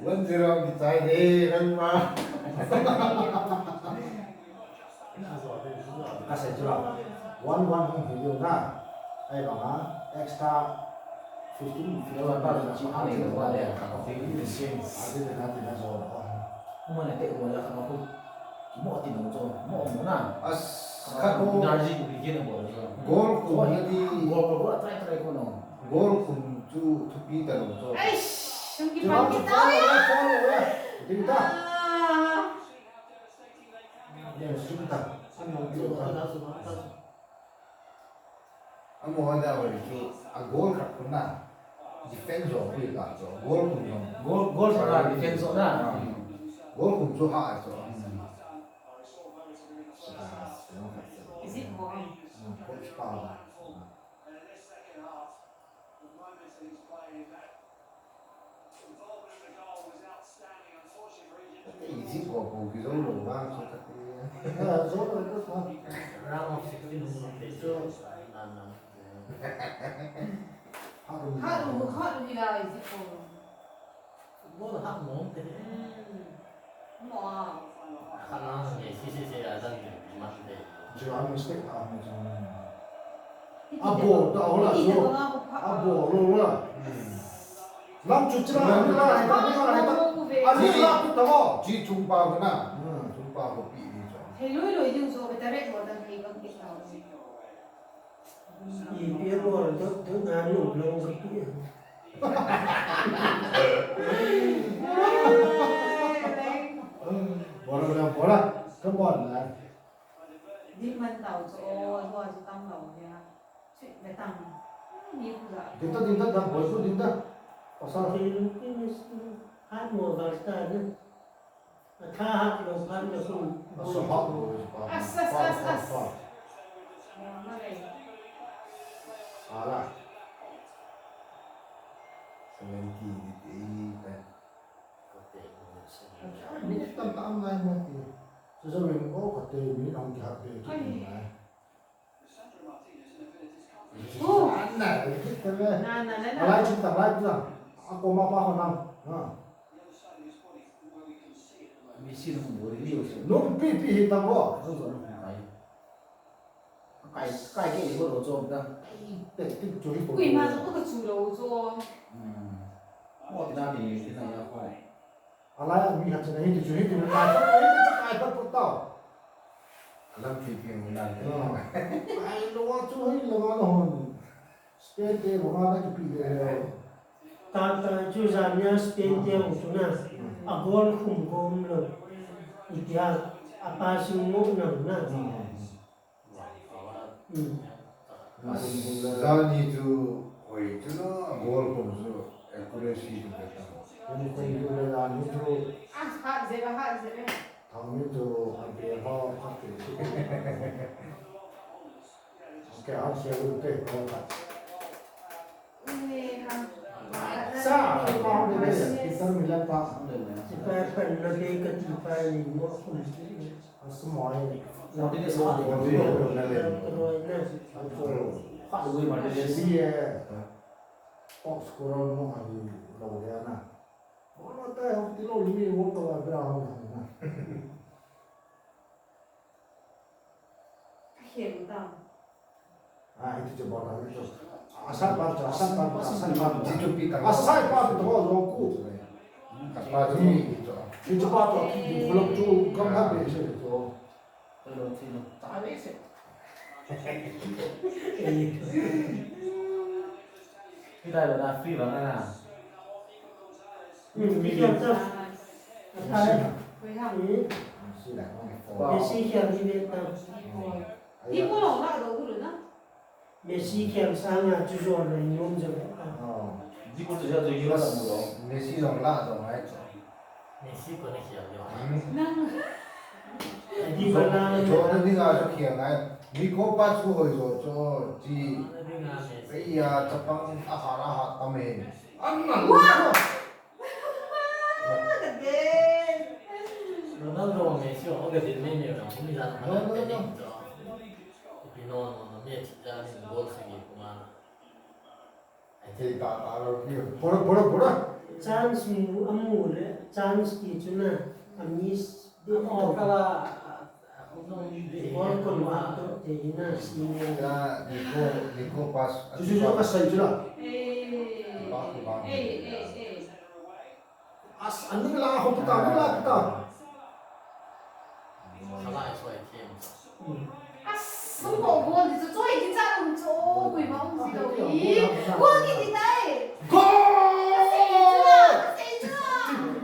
One zero ki chai de, kan ma. Ka sei chu la. One one hung hi diu na. Ai ba ma, extra fifteen, fifteen ba na chi ha le ba le ka ko. Fifteen. A de na de na zo. Mo na te mo la ka ko. Mo ti mo zo, mo mo na. As, khat ko. Energy ko begin mo zo. Goal ko mo na di. Goal ko, goal try, try ko no. Goal ko chu thupi ta lo zo. Eish, sum ki chu pan ki ta. Follow, follow, follow. Ding ta. Ah. Yes, sum ta. Sum ta. Amo hada wari chu a goal khat kun na defense jo pui la chu goal kun jong. Goal, goal sa defense jo na. Ah. Goal kun chu ha chu. Hmm. Is it goal? Hmm, goal pa la. Easy ko ko ki zo lo ba so ka te. Ah, zo lo ko sa. Round of sixteen hung lo te. So, nan nan. Khat hi lai ji ko. Football hah mong te. Hmm. Mo a. Khat na nge si si si a dang man te. Jira mistake a mo jong. Abo, ta ho la jo. Abo lo la. Lam chu chira ni la, ni la, ni la. Ani la ku ta ho. Ji chung pa ko na. Hmm, chung pa ko pi ni jo. Thei loi loi ding jo, better rate mo dang thei kam ke ta. Ipi a bol dot dot na lung lung ka pi a. Bora, bora, bora. Ka bol na. Di man tau chu, o, lua chu tam lo nia. Sweet me tam. Ni ku la. Ding ta, ding ta, dam bol ku ding ta. Pasal. Thei lung ki ni su. Hat mo gal ta ni. Atha hat lou phat na khun. Asa hat lou pa. As, as, as, as. Ala. Seventy ni te ni ta. Minute tam tam nai mo ti. Suzo win ko kate minute hong ki hat be ki nai. Alai chun ta, alai chun ta. Ako ma pa ko nang. Ha. Nung pi pi hi tang vo. Kai, kai ke ni ko lo chom ta. Te, te, chu hi ko. Kui ma chu ko chu lo chu. Hmm. Mo ti na ni, ti na ya ko. Alai a mi khat chun ahi ti chu hi ti kai pat, ahi ti chu kai pat pat tau. Alam thei piang mi lai. Kai lo a chu hi lo a lo hon. Spain te banga na kipi le le. Ta ta chu jan nia Spain te hung chu na. A goal khum gom lo. Itia a passing mo na na. Jani chu hoi chu lo, a goal khum chu accuracy chu beta. Jani chu le jani chu. Ah, hat je ba, hat je ba. Thangmi chu a be ho khat te. Okay, a se lu te ho khat. Sa, pa ho de, Peter Miller pa. Sipai pan na be ka ti pa ni mo khum. Asmoi. Martinez ko de. Martinez ko de. Khat lui Martinez. Si e. Top scorer mo ahi lo de na. Mo na ta ho ti lo ni mo to a bra ho na. Ahem ta. Ah, itu coba lah itu. Asal pa, asal pa, asal pa. Itu pi tak. Asal pa tu ho lo ku. Kapa tu ni itu. Itu pa tu, belum tu gambar be se tu. Belum sih, belum. Tak habis. Kita ada free bang ah. Hmm, dia kata. Apa? Hmm. Messi khen ni ve ta. Di ko lo la do ko na. Messi khen sanga chu jo na nom jo ta. Di ko chu jo yo la mo lo. Messi jong la jong ai chu. Messi ko na khen jo. Nang. Di ba na. Jo na ding a chu khen ai. Mi ko pa chu hoi jo chu ti. Ei ya chapang a ha ra ha ta me. An na. Ronaldo, Messi, ho ka din mai mai ram, hung jan ma. No, no, no. Ipi no, no, no, match jan in goal sagi kuma. Ai thei ta ta lo ki. Bora, bora, bora. Chance mu, amu le, chance ki chu na, a miss. Amu kala, All convert to te ina senior. Ya, Nico, Nico pass. Chu, chu, chu, ka sai chu la. Eh. Pa, pa, pa. Eh, eh, eh. As, ani la ho kita, ani la kita. Kala ai choi them. As, sum bo goal di chu choi di cha um chu, kui ma um si lo i. Goal ki di tai. Goal! Ka sei chu la, ka sei chu la.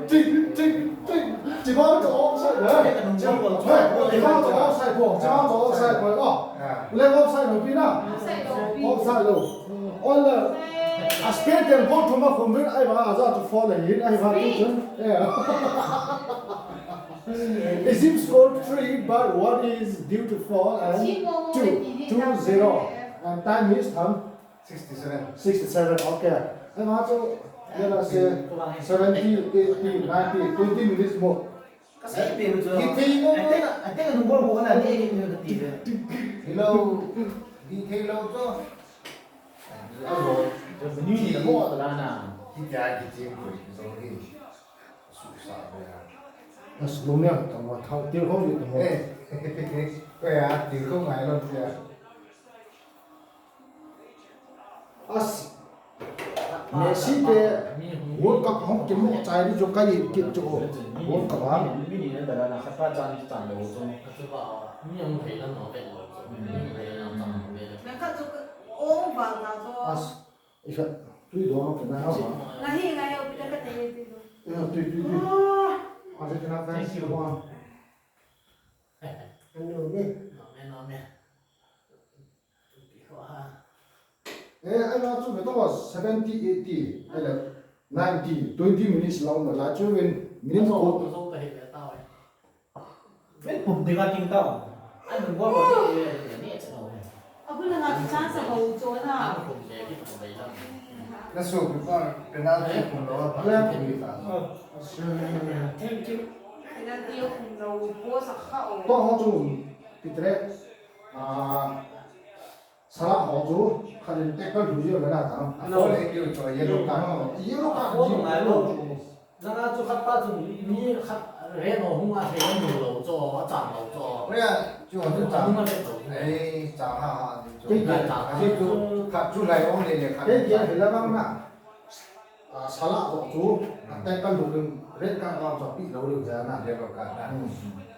Ching, ching, ching. Chibang to offside, eh? Chibang to offside ko, chibang to offside ko, oh. Left offside lo pi na. Offside lo. Offside lo. All the, a Spain ten goal thum a khum vin, ai ba, a za to fall a hin, ai ba, tu chun. Yeah. Egypt scored three, but one is due to fall, and two, two zero. And time is time. Sixty-seven. Sixty-seven, okay. Ema chu, let us say, seventy, eighty, ninety, twenty minutes more. Ka sei pe chu. Ki thei mo. Ate, ate ka number ko na ni ni ni ti ve. Hello. Di thei lo chu. Hello. Ni ni la mo ta la na. Ki ja ki jing ko ki zo ni. Su sa be ya. As lo ne ta mo thau ti ho ni ta mo. Eh. Ko ya ti ko ngai lo ya. As Messi te World Cup hung kimoh chai di chu ka it kit chu. World Cup a. Mi ni na da na khat pa chan chan lo chu. Ka chu ba. Mi hung thei la no ve lo chu. Mi hung thei la no ve lo. Na khat chu ong ba na chu. As Isa, tui do no kena ha. Ngahi, ngahi, o pita ka te tui do. Ya, tui, tui, tui. Ah. Argentina fans. Thank you. Come on. Anu ni. Amen, amen. Eh, ai na chu me to seventy, eighty, ai la ninety, twenty minutes long la chu win minimum. Zo, zo ta hi le ta wai. Ven pum ding a ting tau. An ding bol bol ding le le ni a chang. Abul nga chu chance a ho chu na. Na so pi pa penalty kum lo pa. Thank you. Penalty kum lo po sa kha o. To ho chu pitre. Ah, Salah ho chu khat in tackle lhu jeh le na ta. A foul le keu chu yellow card. Yellow card jeh ngai lo. Langa chu khat pa chu mi khat red ho hung a thei lo lo chu, a chang lo chu. Oya, chu ho chu chang. Hung a thei lo. Ei, chang ha ha chu. Kei kei chang. Chu khat chu lai ong le le khat. Kei kei hila bang na. A, Salah ho chu a tackle lhu red card vang chu pi lo le ja na. Yellow card na. Hmm.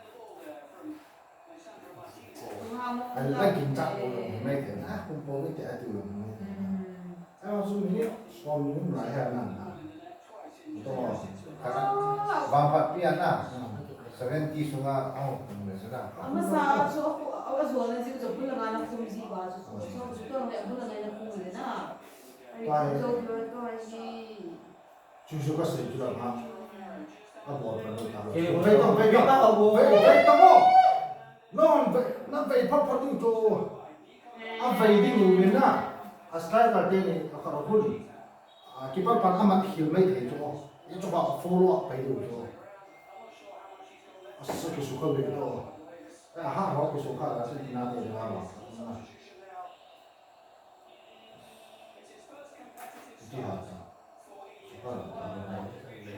An la kin chak ko lo mai te na kum po mai te ati lo mai. Ai ma su minute som minute lai ha na na. To vang pat pi ana. Seventy sunga au kum le sa na. Amasa chu a zo na ji chu bul nga na kum ji ba chu. Chu chu to le bul nga na kum le na. Ai to to ai ji. Chuchu kasei chu la ha. Abol pa lo ta. Vei tong, vei tong. Vei, vei tong mo. Non, vei, na vei pha pha ding chu. A vei ding u na. A striker te ni a kha hun. A keeper pan a man khel mai thei chu. Ye chu ba follow up pai ding chu. A sa ki su kha vei to. A ha ho ki su kha la sa ki na te na ba.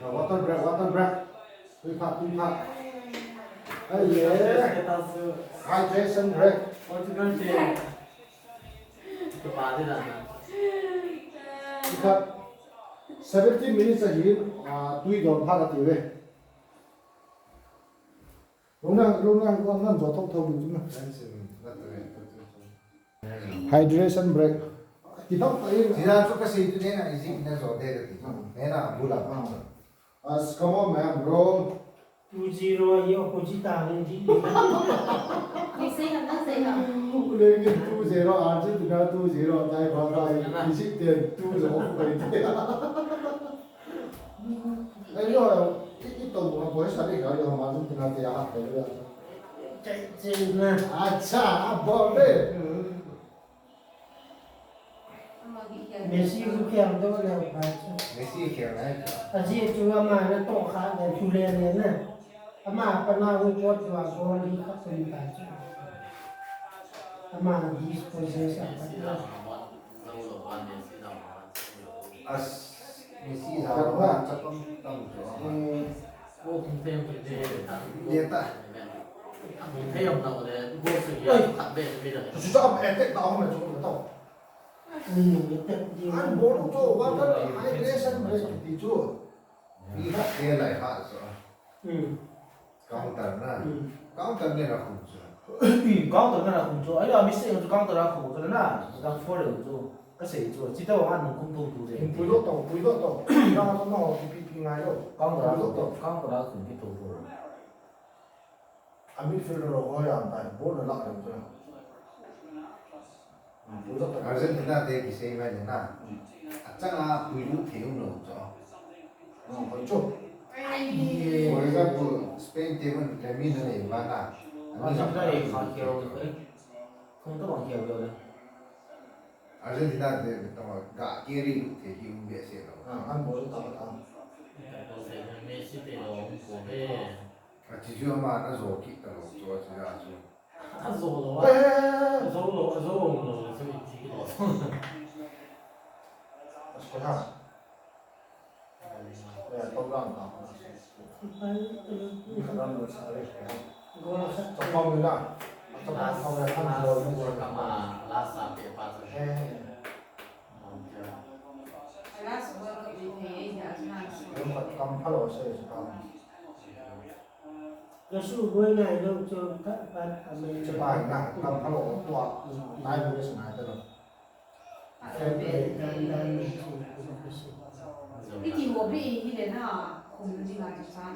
Water break, water break. Tui phat, tui phat. Ai le. Hydration break. Tui phat. Seventeen minutes ahi, ah, tui don phat ati ve. Luna, luna, luna, nan jo thok thok lu na. Hydration break. Kidang ta in. Sina chu kasei tu nena isi na jo de ti. Nena bula. As, come on, man, bro. Two zero, ye opposite a nge di. Ni sei ham, na sei ham. Ku le nge two zero, Argentina two zero, tai ba ba, isi te two zero, pai te. Ai yo, i, i to mo boy sa le ga yo ma jin tina te ya ha te ya. Chai chai na. Acha, a bol le. Messi khu khel do le ba chu. Messi khel na. A ji chu ama na to kha le chu le le na. Ama pa na hu pot wa goal li kha kun ta chu. Ama dispossession pa. As, Messi jao a chapang tam jo. Ko kum tem ki de ta. Ye ta. Kum tem na ko de, ko su ya khat be be da. Su sa attack ta hom chu ta. An bol to wa ta hydration break ti chu. Ni ha ke lai ha so. Counter na. Counter ne na khum chu. Counter na khum chu. Ai a mistake chu counter a khum chu na. Dang for le chu. Kasei chu. Chi ta wa nung khum thou tu de. Pui lo to, pui lo to. Na to no, pi pi ngai lo. Counter a khum, counter a khum ki thou tu. A midfielder ho ya tai, ball na la chu. Argentina te kisei mai le na. Achanga puilut thei um lou chu. Oh, koi chu. For example, Spain te man Lamine na nei ba na. Argentina nei kha keu. Khong to bang keu le. Argentina te to ga carry lut thei hi um behseh lou. Ah, an bol ta ta. Messi te lo ko he. A chi chu ama na zo kit ta lo chu a chi a chu. A zo lo a. Eh. A zo lo, a zo lo, zo i chi lo. Goal khat. Chapang na. Chapang na. Last, last, last, last, eh, last World Cup ni thei, eh, ya, last. Kam phalo se, kam. Ka su boi nai lo chu ka pat a me. Chu pa na, kam phalo tua. Nai lo se nai ta lo. Iti ho bi hi le na, khum ding a ti sa.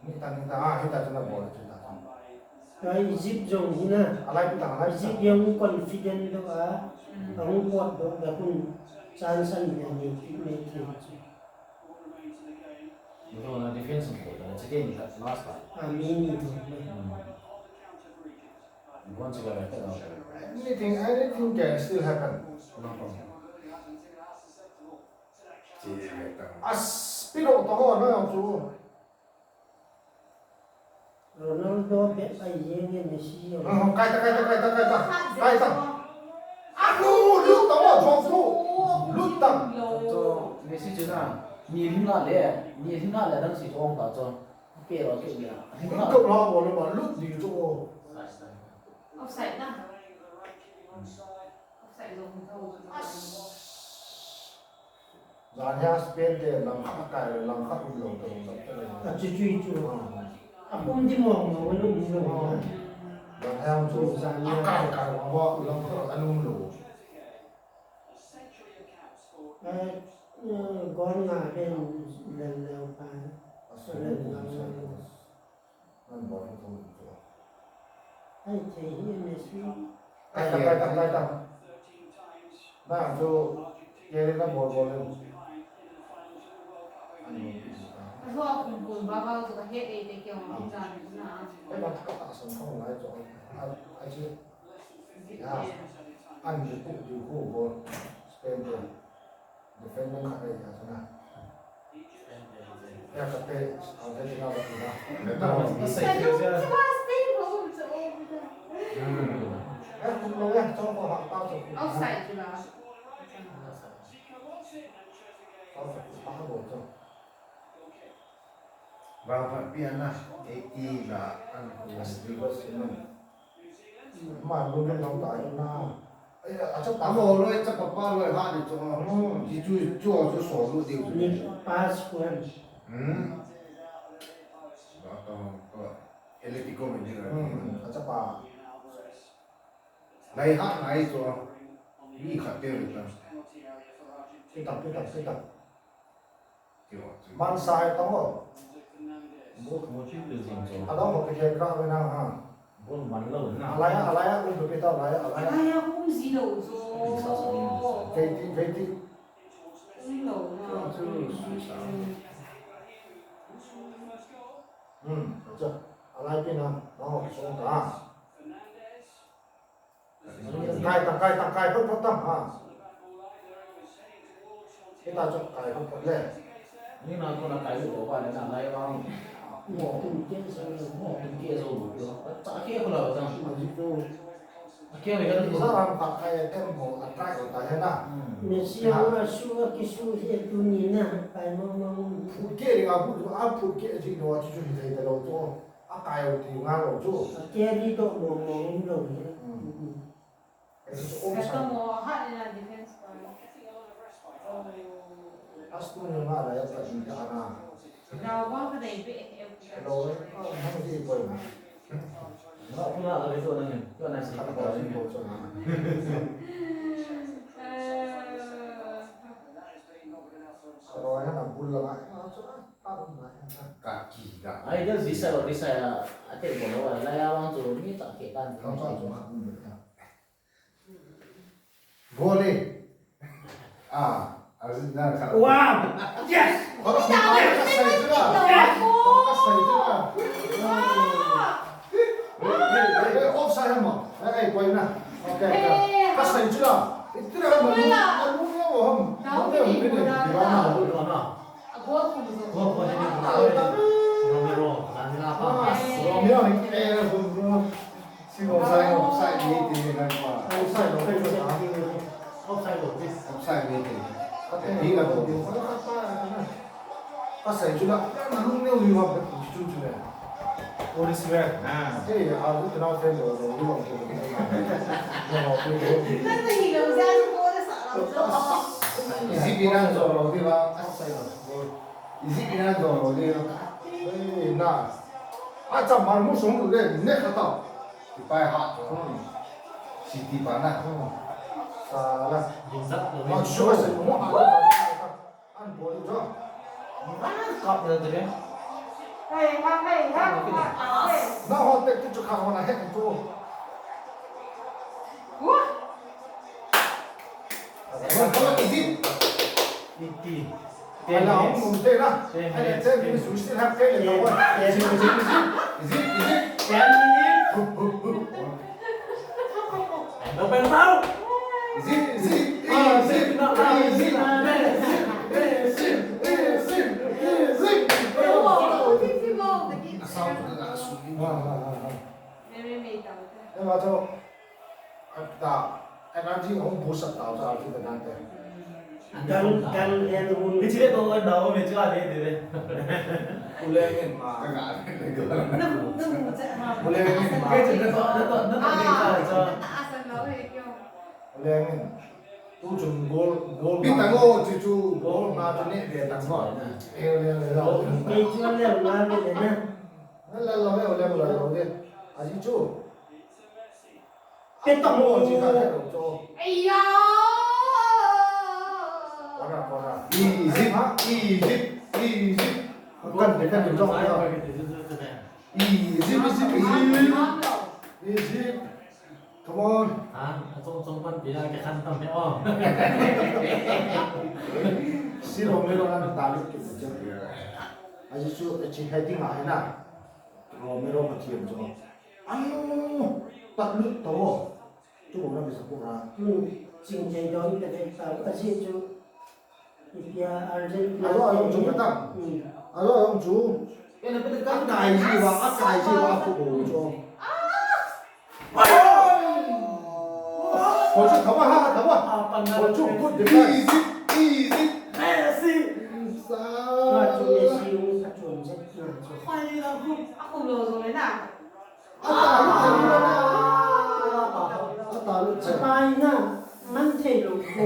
Ni ta, ni ta, ah, hita chuna bol, hita chuna. Ka Egypt jong hi na. Alai pi ta, alai pi ta. Egypt jong confident do a. Ahung pot do, da kun chance an ne ni, ne ni. Ito na defense ko, na chicken ka last time. Ami ni do. Hmm. Anything, anything can still happen. As pilo to ho na chu. Ronaldo bet a yeng e Messi yo. Hmm, kai ta, kai ta, kai ta, kai ta. Kai ta. Anu, lut ta mo, jong tu. Lut ta. Cho, Messi chu na. Ni lim na le, ni lim na le dang si jong ta cho. Pe ro ke ni. Lut ta lo, lo, lut di cho. Offside na. Offside lo, lo. Jan hia Spain te langkhat akai le langkhat um lou te um lou te le. A chu chu chu. Ah. A pum di mong mong a lum lou. Ah. Jan hia chu. Jan hia. Akai kai mong mong langkhat a lum lou. Eh, eh, gol nga len len lou pa. A su len lou. Nan bol thum chu. Ai, thei hi Messi. Kai ta, kai ta, kai ta. Na chu, ke le na bol bol le. Ka zo a kum kum ba ba chu ka he e te ke hong jan na. Ai, ba ka ta san ka hong lai chu. A, a chi. Ya. An ju ku ju ku bol. Spain te. Defending khat ahi a chuna. Ya kate, Argentina va tina. Hmm. Eh, kum lo ya, chong ko ha, pa chong. Offside chu la. Pa chong, pa ha bo chong. Vangphat pian na, eighty la an. As reverse man. Ma, lu men long ta na. Ai, a chapa. Amo loi, chapa pa loi ha ni chu. Hmm. Ji chu, chu, chu so lu diu. Ni pass ko. Hmm. Ba ta, ta. Atletico Madrid. Hmm, a chapa. Lai ha nai chu. Mi khat te ta. Pita, pita, pita. Man sa hai tong o. Bol mo chi le jing jo. Adong ho ke kra ve na ha. Bol man lo na. Alai, alai, um pe ta, alai, alai. Alai, um ji lo jo. Sa sa ni. Ve ti, ve ti. Um lo na. Chu, chu, sa. Hmm, cha. Alai pe na, na ho song ta. Kai ta, kai ta, kai phot phot ta, ha. Kita chok kai phot phot le. Ni na ko na kai lo ba le na lai ba. Mo. Mo ke so lo. Cha ke ko la ba ta. Ji to. Ke me ka. Sa ram pa kai tem ho a kai ko ta he na. Messi a su a ki su hi tu ni na kai mo mo. Phut ke ri a phut a phut ke ji no a chu chu ni thei ta lo to. A kai u ti nga lo chu. A carry to mo mo lo. Hmm. Ka tomo hat in a defense pa. As tu ni nga la ya ta ni ta na. Rawang ka dei be he. Hello, ah, nang di ko na. Nga puna la to na ni. To na si ka ko ni ko na. Hello, ya na bul la. Ka ki da. Ai da ji sa lo, ji sa ya. Ate ko lo la ya wang tu ni ta ke kan. Ka ta tu ma. Gol e. Ah, Argentina kha. Wow! Yes! Ka sai chu la. Yes! Ka sai chu la. Wow! Eh, eh, offside ham. Eh, eh, koi na. Okay, ka sai chu la. Itira ham. Alu ya wo ham. Romero, Romero, Romero, Romero, eh, Romero. Si offside, offside ni ti ni kan pa. Offside lo, offside lo, offside lo, offside ni ti. Ti la lo. Asei chu la, na lung neo ni wa chu chu le. Police we. Ah. Hey, a lu na fe lo lo lu wa ke. Nang na hi lo za chu ko da sa lo zo. Easy bi nan zo lo di ba. Asei lo. Easy bi nan zo lo di ba. Hey, na. A cha mar mu sung lu de ne kha ta. Ti pai ha. City ba na. Sa la. Din sa lo. Ma shu se mo ha. An bol jo. Kap le de. Hey, ha, hey, ha, ha, hey. Na ho te tu chu kha ho na he tu. Wah. What is it? Eighty. Ala hung num te na. Ten minutes. Ten minutes. We still have ten minutes. Ten minutes. Is it? Is it? Is it? Ten minutes. Hup, hup, hup. Open mouth. Is it? Is it? Is it? Is it? Is it? Is it? Is it? Is it? Is it? Asam tu na asum. Ha, ha, ha, ha. Very made out. Ema to. Ata, energy hung boost up tau sa ki ta nante. Dal, dal, eh, tu. Ni chile to na o me chua le de. Ule ngen ma. Ka ga le ga. Nam, nam, cha, ha. Ule ngen ma. Ke chun na to, na to, na to, ah, ke cha, cha. Asa na he kyo. Ule ngen. Tu chun goal, goal. Bi tang o chu chu. Goal ma chu ne be tang o. Eh, ule, ule, ule. Ke chu le ma le na. La la le, ule, ule, ule. Aji chu. Petamo. Aiya! Egypt, Egypt, Egypt. Kan, kan, kan, kan. Egypt, Egypt, Egypt. Egypt. Come on. Ha, atong tong pan pila ke khan tam he o. Si Romero na ta lut ke. Aji chu, chi heading a he na. Romero Pathian chu. Anu, pat lut to. Tu na bisa ku ra. Hmm. Ching chei don te ve ta, a ji chu. Ipia Argentina. Alo, alo, chu ka ta. Hmm. Alo, alo, chu. Ena pe ka kai ji wa, a kai ji wa, ku bo chu. Ko chu, kama ha, kama. Ko chu, good defense. Easy, easy. Messi. Sa. Ko chu Messi, ko chu Messi. Ko chu. Khoi ni la khu, a khu lo zo le na. Atalu, atalu, atalu. Chibai na, man thei lo ko.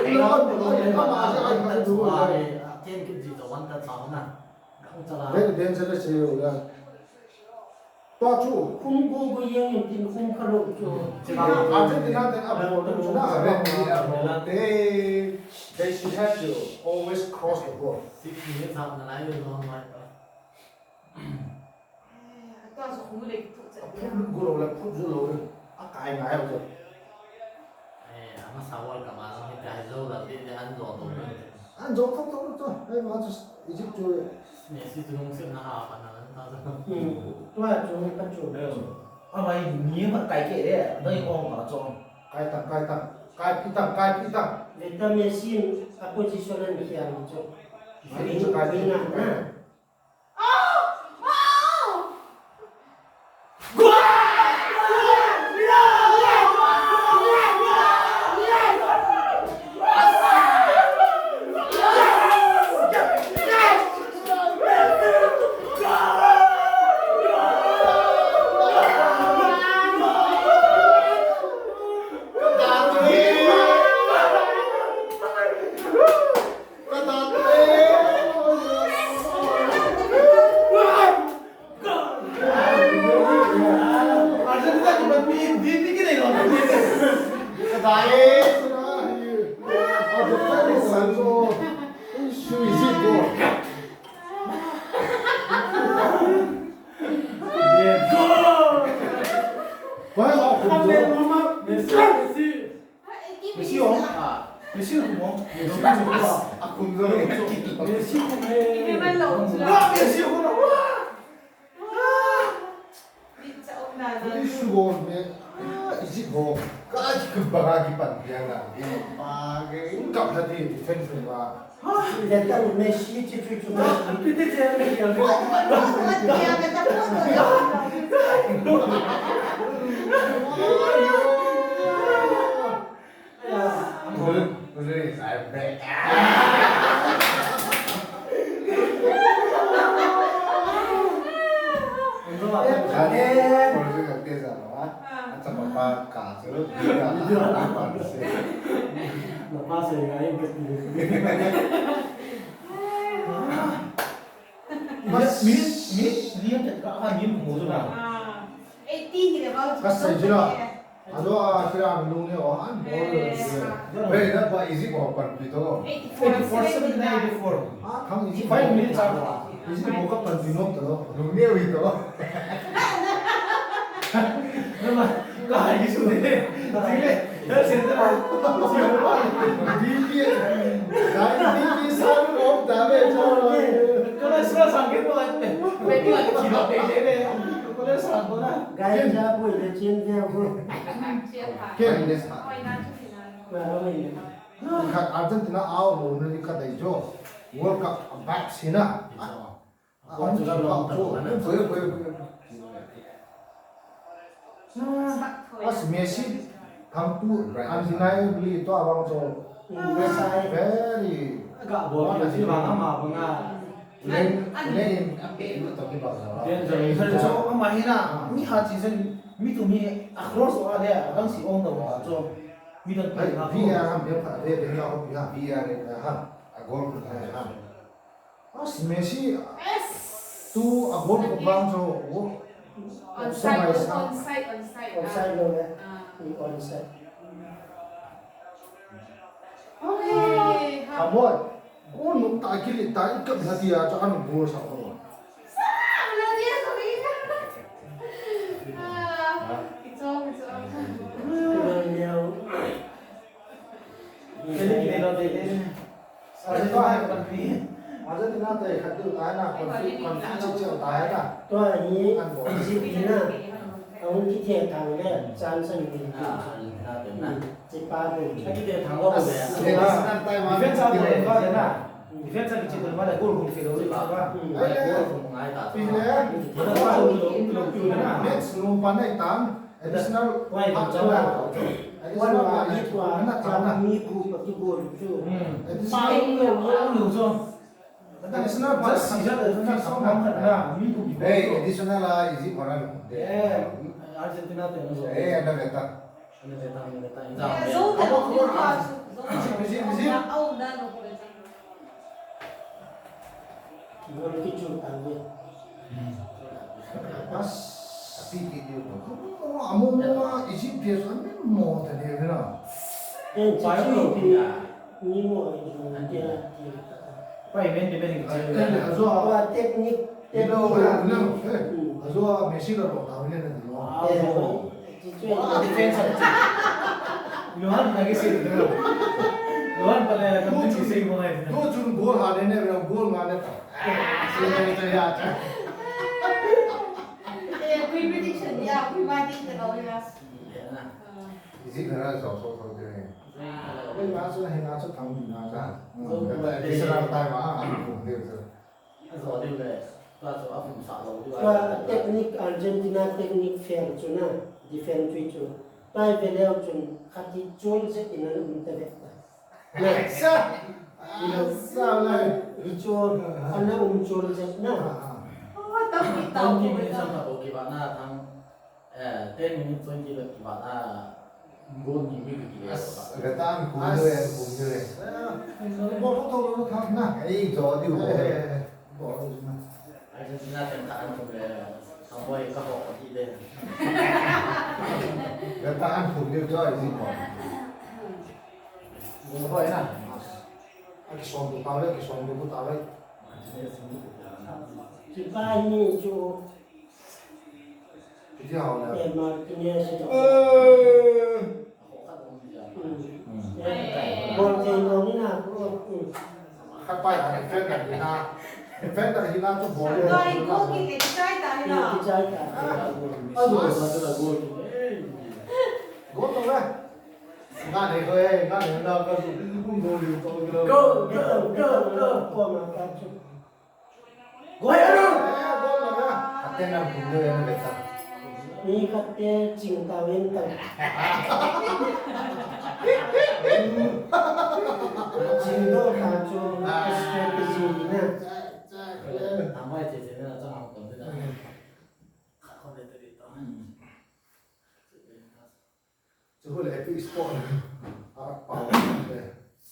Lo, lo, lo, lo, ma, ja, ai, ka du. Ai, ken kin ji to wan ta chao na. Ka u chala. Very dangerous, eh, ya. Tua chu. Khum go go yeng in tin khum kha lo chu. Argentina te a ball chu na. Seven minute a ball. They, they should have to always cross the ball. Six minutes half na lai lo, long, right? Tua chu khu le thu che. A phut lut go lo le, phut jo lo le. A kai ngai lo. Eh, amasa World Cup a jong hi kai jo la, ti, ti an jo to. An jo to, to, to. Eh, ma chu Egypt chu. Messi chu lungset na ha pa na ta. Hmm. Tua chu ka chu. A bai ni ma kai ke le, dai ong ka chu. Kai ta, kai ta. Kai pi ta, kai pi ta. Veta Messi a position an khian chu. Messi chu kai pi na. Messi, Messi. Messi ong. Ah, Messi ong mo. Messi ong mo. Messi ong mo. Messi ong mo. Messi ong mo. Messi ong mo. Messi ong mo. Ah, Egypt ho. Ka ji ka ba ki pan piang na. Ba ke. Kap la di defense ba. Messi, Messi, Messi. Video na pa se. Na pa se ngai ka ti. Mas minute, minute lian te ka ha min mo na. Ah, eighty hi le ba. Ka sai jira. Ado a kira mi lung ne o an bol le. Be na ba easy ko pan pi to. Eighty-four, seventy-nine, eighty-four. Ah, khang easy. Five minutes a. Easy ko ka pan pi nom to. Lung ne wi to. Nama, kahai kisu de. Sile, ya senta. B P, B P, sound off da be. Kala sura sangke to ate. Peti la kilo de de. Kala sangko na. Gai ja bu le chin ja bu. Ken le sa. Khat Argentina out lo ni ka dai jo. World Cup back sina. Portugal lo ta na. As Messi, thangpu, undeniably, to abang cho. Very. Ga bol ki si ma ma ba nga. Len, len, a pe lu to ki ba. Len cho, cho, ama hina, mi ha chi sen, mi tu mi a cross a de, a dang si ong to ba cho. Mi dan pa na. V A R ham, ve pa, ve, ve na ho ya, V A R ham, a goal ko ham. As Messi, yes. Tu a goal ko bang cho, wo. Onside, onside, onside. Onside lo le. Ah. Onside. Okay. Amoi. Goal nu ta kili ta ikap na tia cha an goal sa ko. Sa, na dia sa ina. Ah, it's all, it's all. Kili kili lo de. Argentina te khat diu tai na, confuse, confuse cheh cheh tai na. Tua hi Egypt hi na, ahung kithe thang le, chance ani ding. Chipa bu. Kithe thang lo le. Defense a bol ba le na. Defense a kichih ba le, goal hung kilo le ba. Goal hung ngai ta. Pi le. Match nu pa nai tan. Additional. Why? Additional. One, one, two, one, two, mi pu pa ki goal chu. Hmm. Additional. Additional. Just see that the fix of one na, mi pu. Hey, additional la, easy for him. Yeah. Argentina te na zo. Hey, ana beta. Ana beta, ana beta. Yeah, zo ta lo. Easy, easy, easy. Goal kichu tang ve. As. Api ki diu ko. Amo mo Egypt dia so ni mo ta de na. Eh, chichi ni mo Egypt dia. Pai men de men. Eh, azo. Wa technique, technique. Azo Messi ka ro ta ne na lo. Defense. Luhan lagi sih. Luhan pala yang penting sih mau itu. Tu chun goal ha ne ne goal ma ne ta. Eh, kui prediction dia, kui ma ding te lo ya. Is it gonna so so so de? Kui ma so hin na so thang na ta. This is our time ah. Azo diu le, tua chu a hum sah lo diu a. Tua technique, Argentina technique fail chu na, defense chu chu. Tua ve leu chun, khat hi chul zet in ana um ta ve ta. Na. Sa! Ina sa lai. Hi chu, ana um chul zet na. Ah, ah. Oh, tam ki tam. Tam ki minute sam ta ko ki ba na thang. Eh, ten minutes, twenty lap kivat a, goal ni mi kile. As, gatan kum deu e, kum deu e. Bol ko to lo thang na. Ei, jo diu bol. Eh, bol na. Argentina kan ta an kum le, Samoi ka ho ki le. Gatan kum deu jo, easy bol. Bol ho na. As. A kisom ko ta ve, kisom ko ta ve. Kipa ni chu. Kiti hao le. Eh, Martinez. Eh. Hmm. Eh, bol thei lo ni na, bro. Hmm. Khat pai ha, defender hi na. Defender hi na chu bol. Doi goal kick kichai ta hi na. Kichai ta. Ah. Azo. Goal to le. Nga ne ko, eh, nga ne na ka su, ku mo liu to lo. Go, go, go, go. Ko ma ka chu. Goal, goal, goal, goal. Atte na kum deu e na beta. Mi khat te ching ta ven ta. Ching do ta chu strategy na. Tamai che che na chang hong kon de na. Kha kon de de ta. Bule epic spot. Ara pau.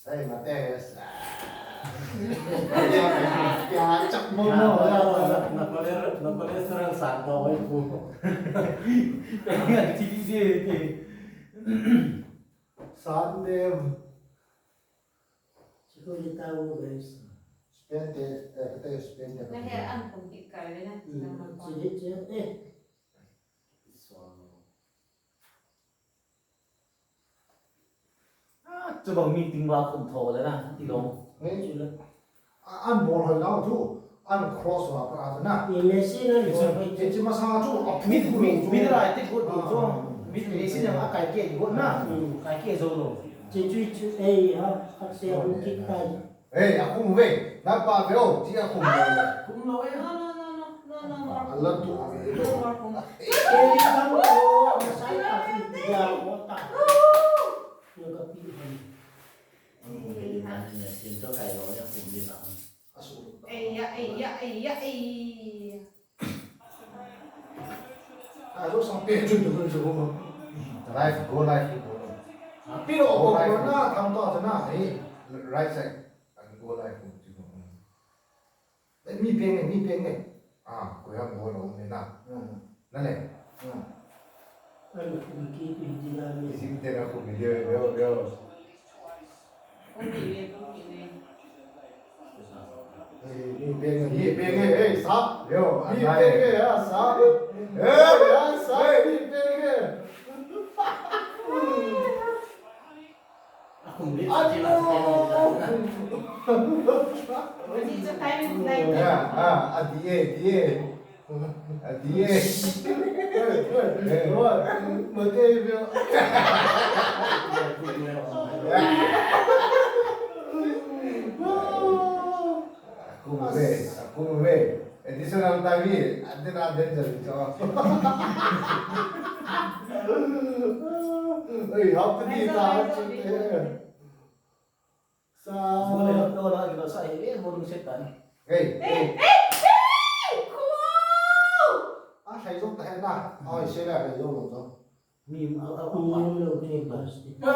Hey, Mateus. Kya chak mo mo. Na, na, na, na, cholesterol sang to wai pu. Yan ti di di. Sunday. Chiko di ta wo guys. Spente, eh, kata spente. Na he an kum ki kai le na. Chili chili eh. Chubang meeting va khum tho le na, ti lo. An bol hoi lau chu, an cross va pa na. Ni Messi na ni chu. Che che masa chu, a mi mi mi rai te ko chu. Mi Messi na a kai ke ko na. Kai ke zo lo. Che chu chu ei ha, a se hu ki kai. Ei, a khum ve. Na pa ve o, ti a khum ve. Khum lo e. No, no, no, no, no, no, no. A la tu ve. No more khum. Ei, khum lo, a sai ta ki ya o ta. Yo ka pi han. Ei, ha. Sin to kai lo ya khum ve ba. A su. Ei ya, ei ya, ei ya, ei. A zo sang pe chu chu chu. Live, go live, go live. Pi lo go na tham to na. Hey, right side. An go live ko ti ko. Eh, mi peng ne, mi peng ne. Ah, ko ya go lo ne na. Na le. Isi te na ko mi le, le, le. Eh, mi peng ne, mi peng ne, eh, sa. Yo, mi peng ne, ya sa. Eh, ya sa, mi peng ne. Additional time hi, ante na danger hi cho. Oi, how to be ta. Sa. Bole, no, no, no, sa, eh, bole, setan. Hey, hey, hey, hey, cool. Ah, sai jong ta he na. Oi, se la, sai jong lo jong. Mi, ah, ah, ah. Ni lo ke plastic. Ah!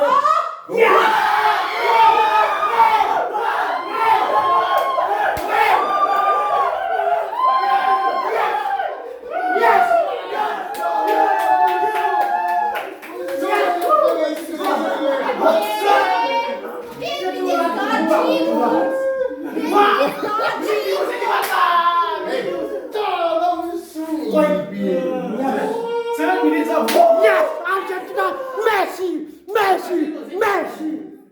Seven minutes of, yes, Argentina, Messi, Messi, Messi.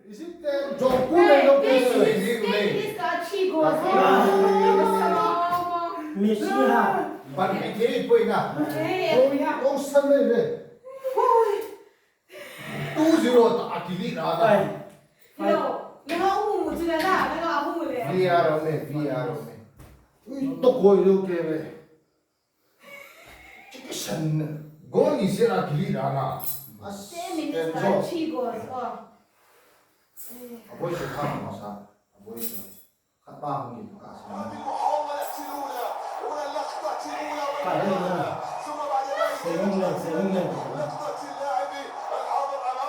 Is it, uh, John Paul? Hey, hey, hey, hey, this guy, she goes, Messi ha. But he can't play now. Hey, yeah. Don't, don't send me there. Two zero ta akili na na. Ai. Yo, nanga umu chila na, nanga umu le. V A R me, V A R me. Ui, to koi lo ke ve. Chicken. Goal ni se la kili da na. As ten minutes, Enzo. Three goals. Oh. Avoid the time, masa. Avoid the. Khat pa hung in ka sa. Ka le na. Seven lang, seven lang.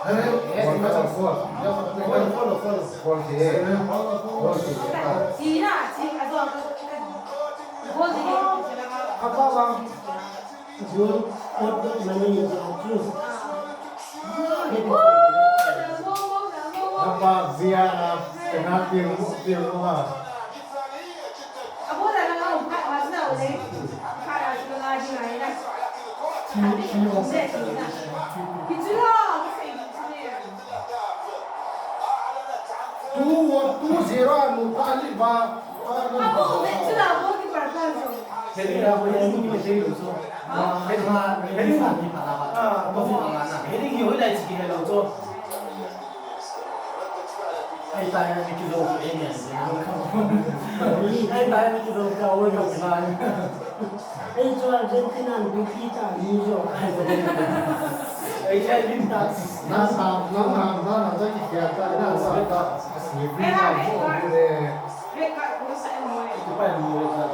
Hey, hey, follow, follow, follow. Follow, follow, follow. Follow, follow. Chi na, chi, a zo. Goal di ke. Khat pa bang. Goal, goal, mani ni chu. Nampak dia, ah, penalti, penalti. Two, two zero anu tali ba. Heading la ko heading ni heading lo so. Heading la, heading la ni pala ba. Ko fu la na. Heading ni hoi lai chi ki lo so. Ai ta ya ni ki lo ko e ni. Ai ta ya ni ki lo ka o ni na. Ei, chu Argentina an duty ta ni jo. Ei, chu Argentina. Na sa, na na, na na, sa ki kya ta, na sa ta. Ni pi na mo le. Ki pa ni le ta.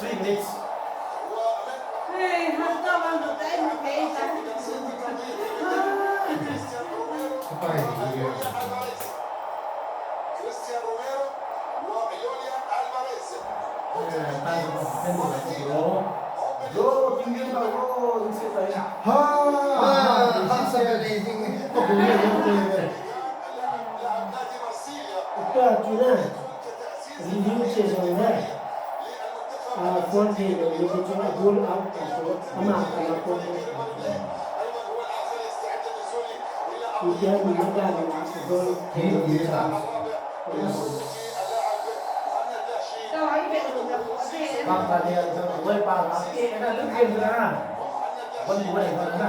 Minutes. Review che jong le, a, phone thei lou ni chu a goal out ta chu ama kama ko. India ni na ga ni goal thei lou ni cha. Bang ka dia, wei pa na, eh, na lu game na. Bon, bon, bon, na.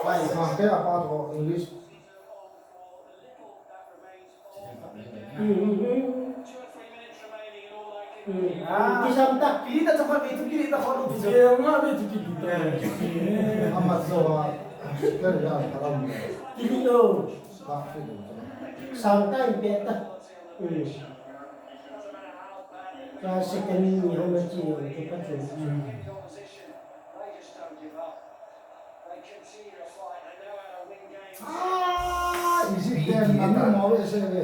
Why? Bang ke apa tu English? Hmm, hmm, hmm. Hmm. Ah. Kisam ta. Kili ta chapa be tu kili ta kholo tu. Ye nga be tu kili ta. Ama so wa. Kali la kalam. Kili lo. Ba fi do. Sam ta ipi ta. Hmm. Ka second ni hama chi yo tu pa tu. Hmm. Ah, Egypt ten na mi mo ve se ve.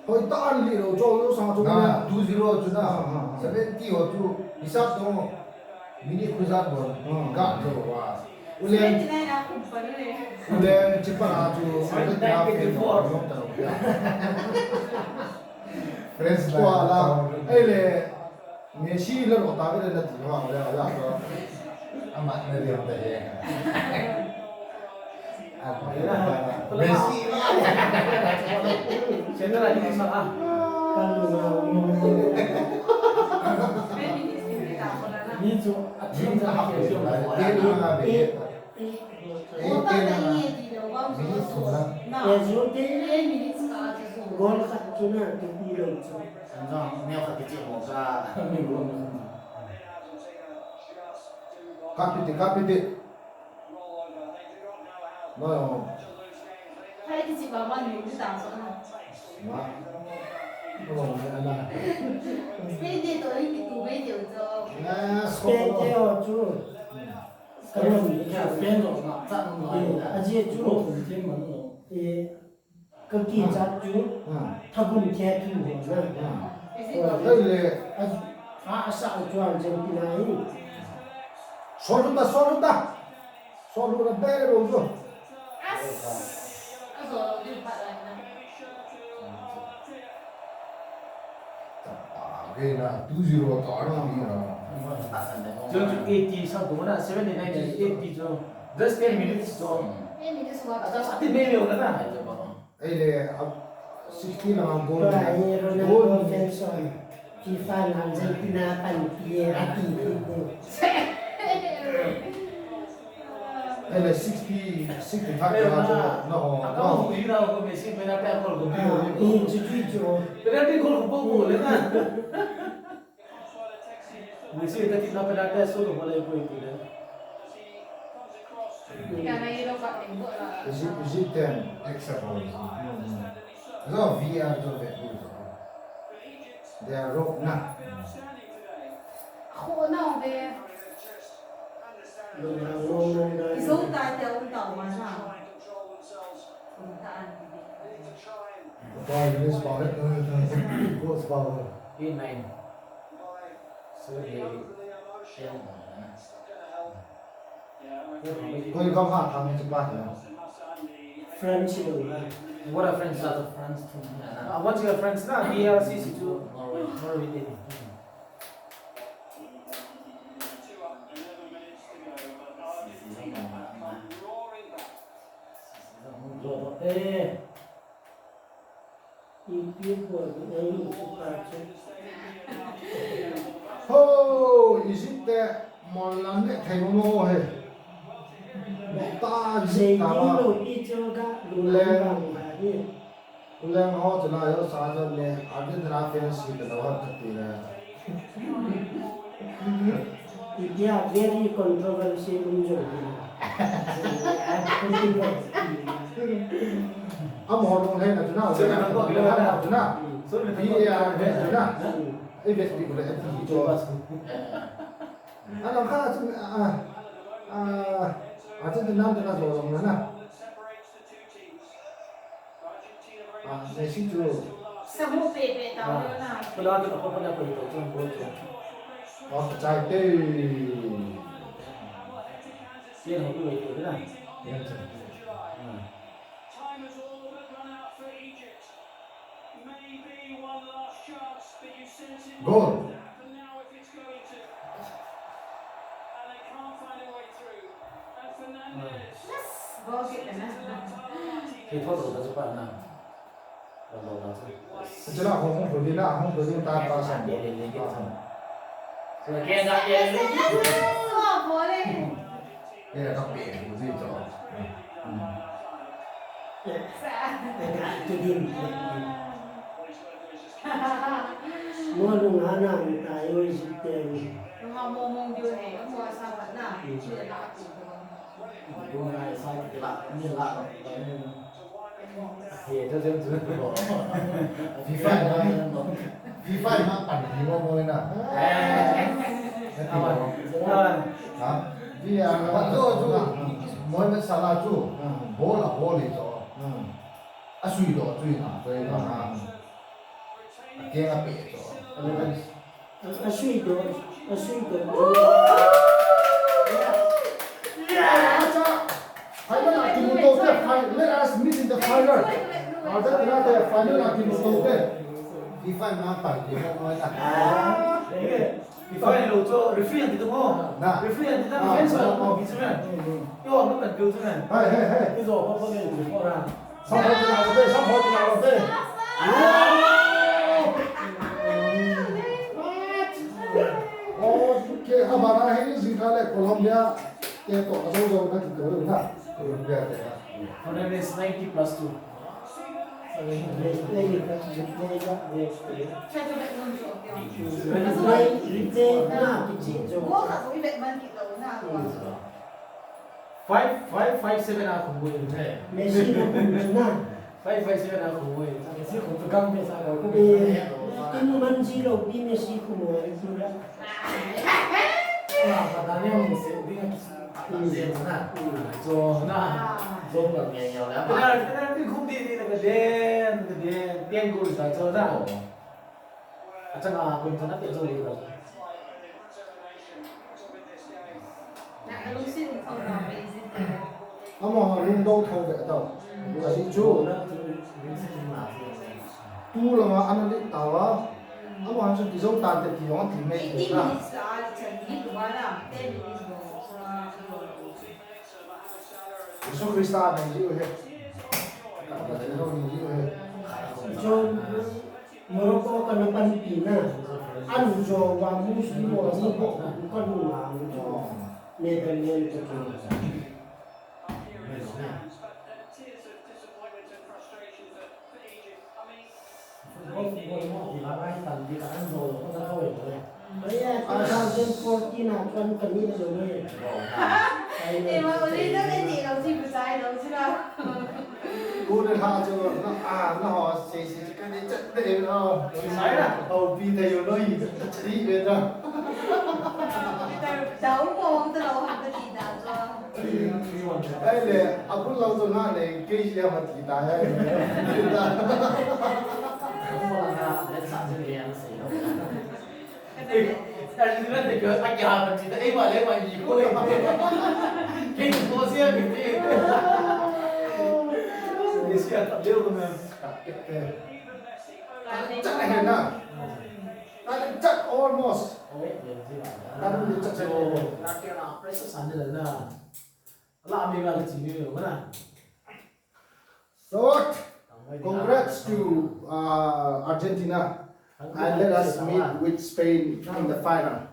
Hoi ta an li lo cho lo sa chu na. Two zero chu na. Ah, ah, ah. Seventy ho chu hisab to. Minute khu jat bon. Ah. Ga jo wa. Ulen. Seventy nine a kum pa le. Ulen chi pa na chu. Seventy nine ke four. Friends la. Kwa la. Ei le. Messi la ro ta ve la ti ma le ya to. Ama na le ta ye. Messi. Central ni sa a. Kan lu na. Ni chu a team na ha. Te lu na be. Eh, ten na. Minute thum na. Eh, zero ten. Goal khat chu na, tu pi lo chu. Ano, neo khat kichi mo ka. Kapite, kapite. No, no. Hai kichi ba ma ni ta so na. Ma. No, no, no. Spain te to ri ki tu ve de cho. Ah, Spain te ho chu. Karon, Spain lo na, chan lo. Eh, aji chu. Thum thim man lo. Eh, ka kichat chu. Ah. Thagum the thu ho na. Ah. Dai le. A, a sa chu Argentina hi. Soluta, soluta. Soluta bere bo jo. As. Aso, di pa la na. Kei na two zero to ano ni na. Chu chu eighty sa tu na, seventy nine eighty chu. Just ten minutes chu. Ten minutes wa. Ata sa ti me me na. Ei le, ah, sixty na goal. Ba, eh, Ronaldo goal. Fans on. FIFA na Argentina pan pie ati tu. Ele sixty, sixty five na chu, na ho, na ho. Aka hu ina ko Messi penalty a goal ko biu. Eh, chu chu chu. Penalty goal ko bo ko le na. Messi ta ti na penalty so ko le ko ti le. Egypt, Egypt ten extra goal. No, no. Zo V R zo ve ku zo. They are rock na. Khona ve. Izo tai te un tau ma na. Un ta an. Ba, English ba, eh, eh, eh, coach ba. Eight nine. So, eh, ten. Koi gam ha thang ni pa he. French lo na. What a French, lot of French too. Ah, what you French na? B R C C two. Norway. Norway din. Eh. Ipi bol ding ahi chu pa chu. Ho, Egypt te, mol lam ne thei mo mo he. Mo ta Egypt ta. Lo pi chu ga lu le bang ba ni. Ulang ho chu la yo sa jo le, Argentina fans si ta lo ha ta ti le. India very controversial um jong hi. Amaho lunglhaina chu na, Sir, Ulang ho lunglhaina chu na. So, V A R vet na. Ei vet pi ko le ati jo. Ana kha chu a a a chu nan da jo jong na. A Messi chu. Samu pe pe ta na. Pula tu ko pula ko to chu ko chu. Oh, chai te. Sien ho ko to na. Sien chu. Time has all but run out for Egypt. Maybe one last chance, but you sense it Goal. Happen now if it's going to. And they can't find a way through. And Fernandez. Yes, goal kick na. Sends it to Lautaro Martinez. He thought of the Japan now. Lautaro. Jela hong hong hong ding na, hong hong ding ta ta sang. Ye, ye, ye, ye. So again, that, ye, ye, ye. Yes, goal. Ye, ka pe, hong ding jo. FIFA na, FIFA na pan hi mo mo na. Ha? Mohamed Salah chu ball a ball hi chu. A sui doh chu hi na, chu hi na. A keng a pe chu. A sui doh, a sui doh. Final a kimu to te, final, let us meet in the final. Argentina te final a kimu to te. FIFA na pan hi mo mo na. Referee lo cho, referee ang dito mo. Na. Referee ang dito mo. Fans mo, mo, mo. Yo, ano kan build na? Hey, hey, hey. Ito, pa pa ni ko ra. Sa ho na te, sa ho na te. Oh, ke abana he ni jingkah le Colombia. Ke to zo zo na ki to na. Colombia te na. Hundred is ninety plus two. Five, five, five, seven a khum bui. Messi na khum chu na. Five, five, seven a khum bui. Messi khum chu gam me sa ko. Eh, kin man ji lo pi Messi khum mo ai chu la. Ah, pa da ne mo se, bi na ki. Zona. Zona. Penalty, penalty khum di di na ka den, ka den, ten goal sa zona. Achang a kun thana pe zona. Amo ha lungdong tho ve tau. Ahi chu. Tu lama ana lit tau a. Amo han chu kijou tante ti jong ti mai. Eighteen minutes la a chan ni tu ba na, ten minutes lo. Jesu Krista nei jiu he. Ka ba de lo nei jiu he. John, Morocco kana panpi na. An jo wa Muslim wa ni ko ka lu na. Netherlands to. Aya, two thousand fourteen a kon kani na lo ne. Ema, uli na le ni lo si bu sai lo si la. Ku ne ha chu na a na ho se se ka ni chat de lo. Sai la. Au pi de yo lo yi. Ti be da. Dau mo ta lo ha ka ti da zo. Ai le, a bul lo chu nga le, kei sia ma ti ta ya. Mo la na, le sa se le ang se lo. Eh, ta ni na de ko, a kya ma ti ta, eh, ma le ma ni ko le. Kei ko sia mi ti. Ni sia ta le ko na. Ka ke te. Ka le chat he na. Ka le chat almost. Ka le chat almost. Na ke na press sa ni la na. Ala mi ga chi mi na. So, congrats to uh, Argentina, and let us meet with Spain in the final.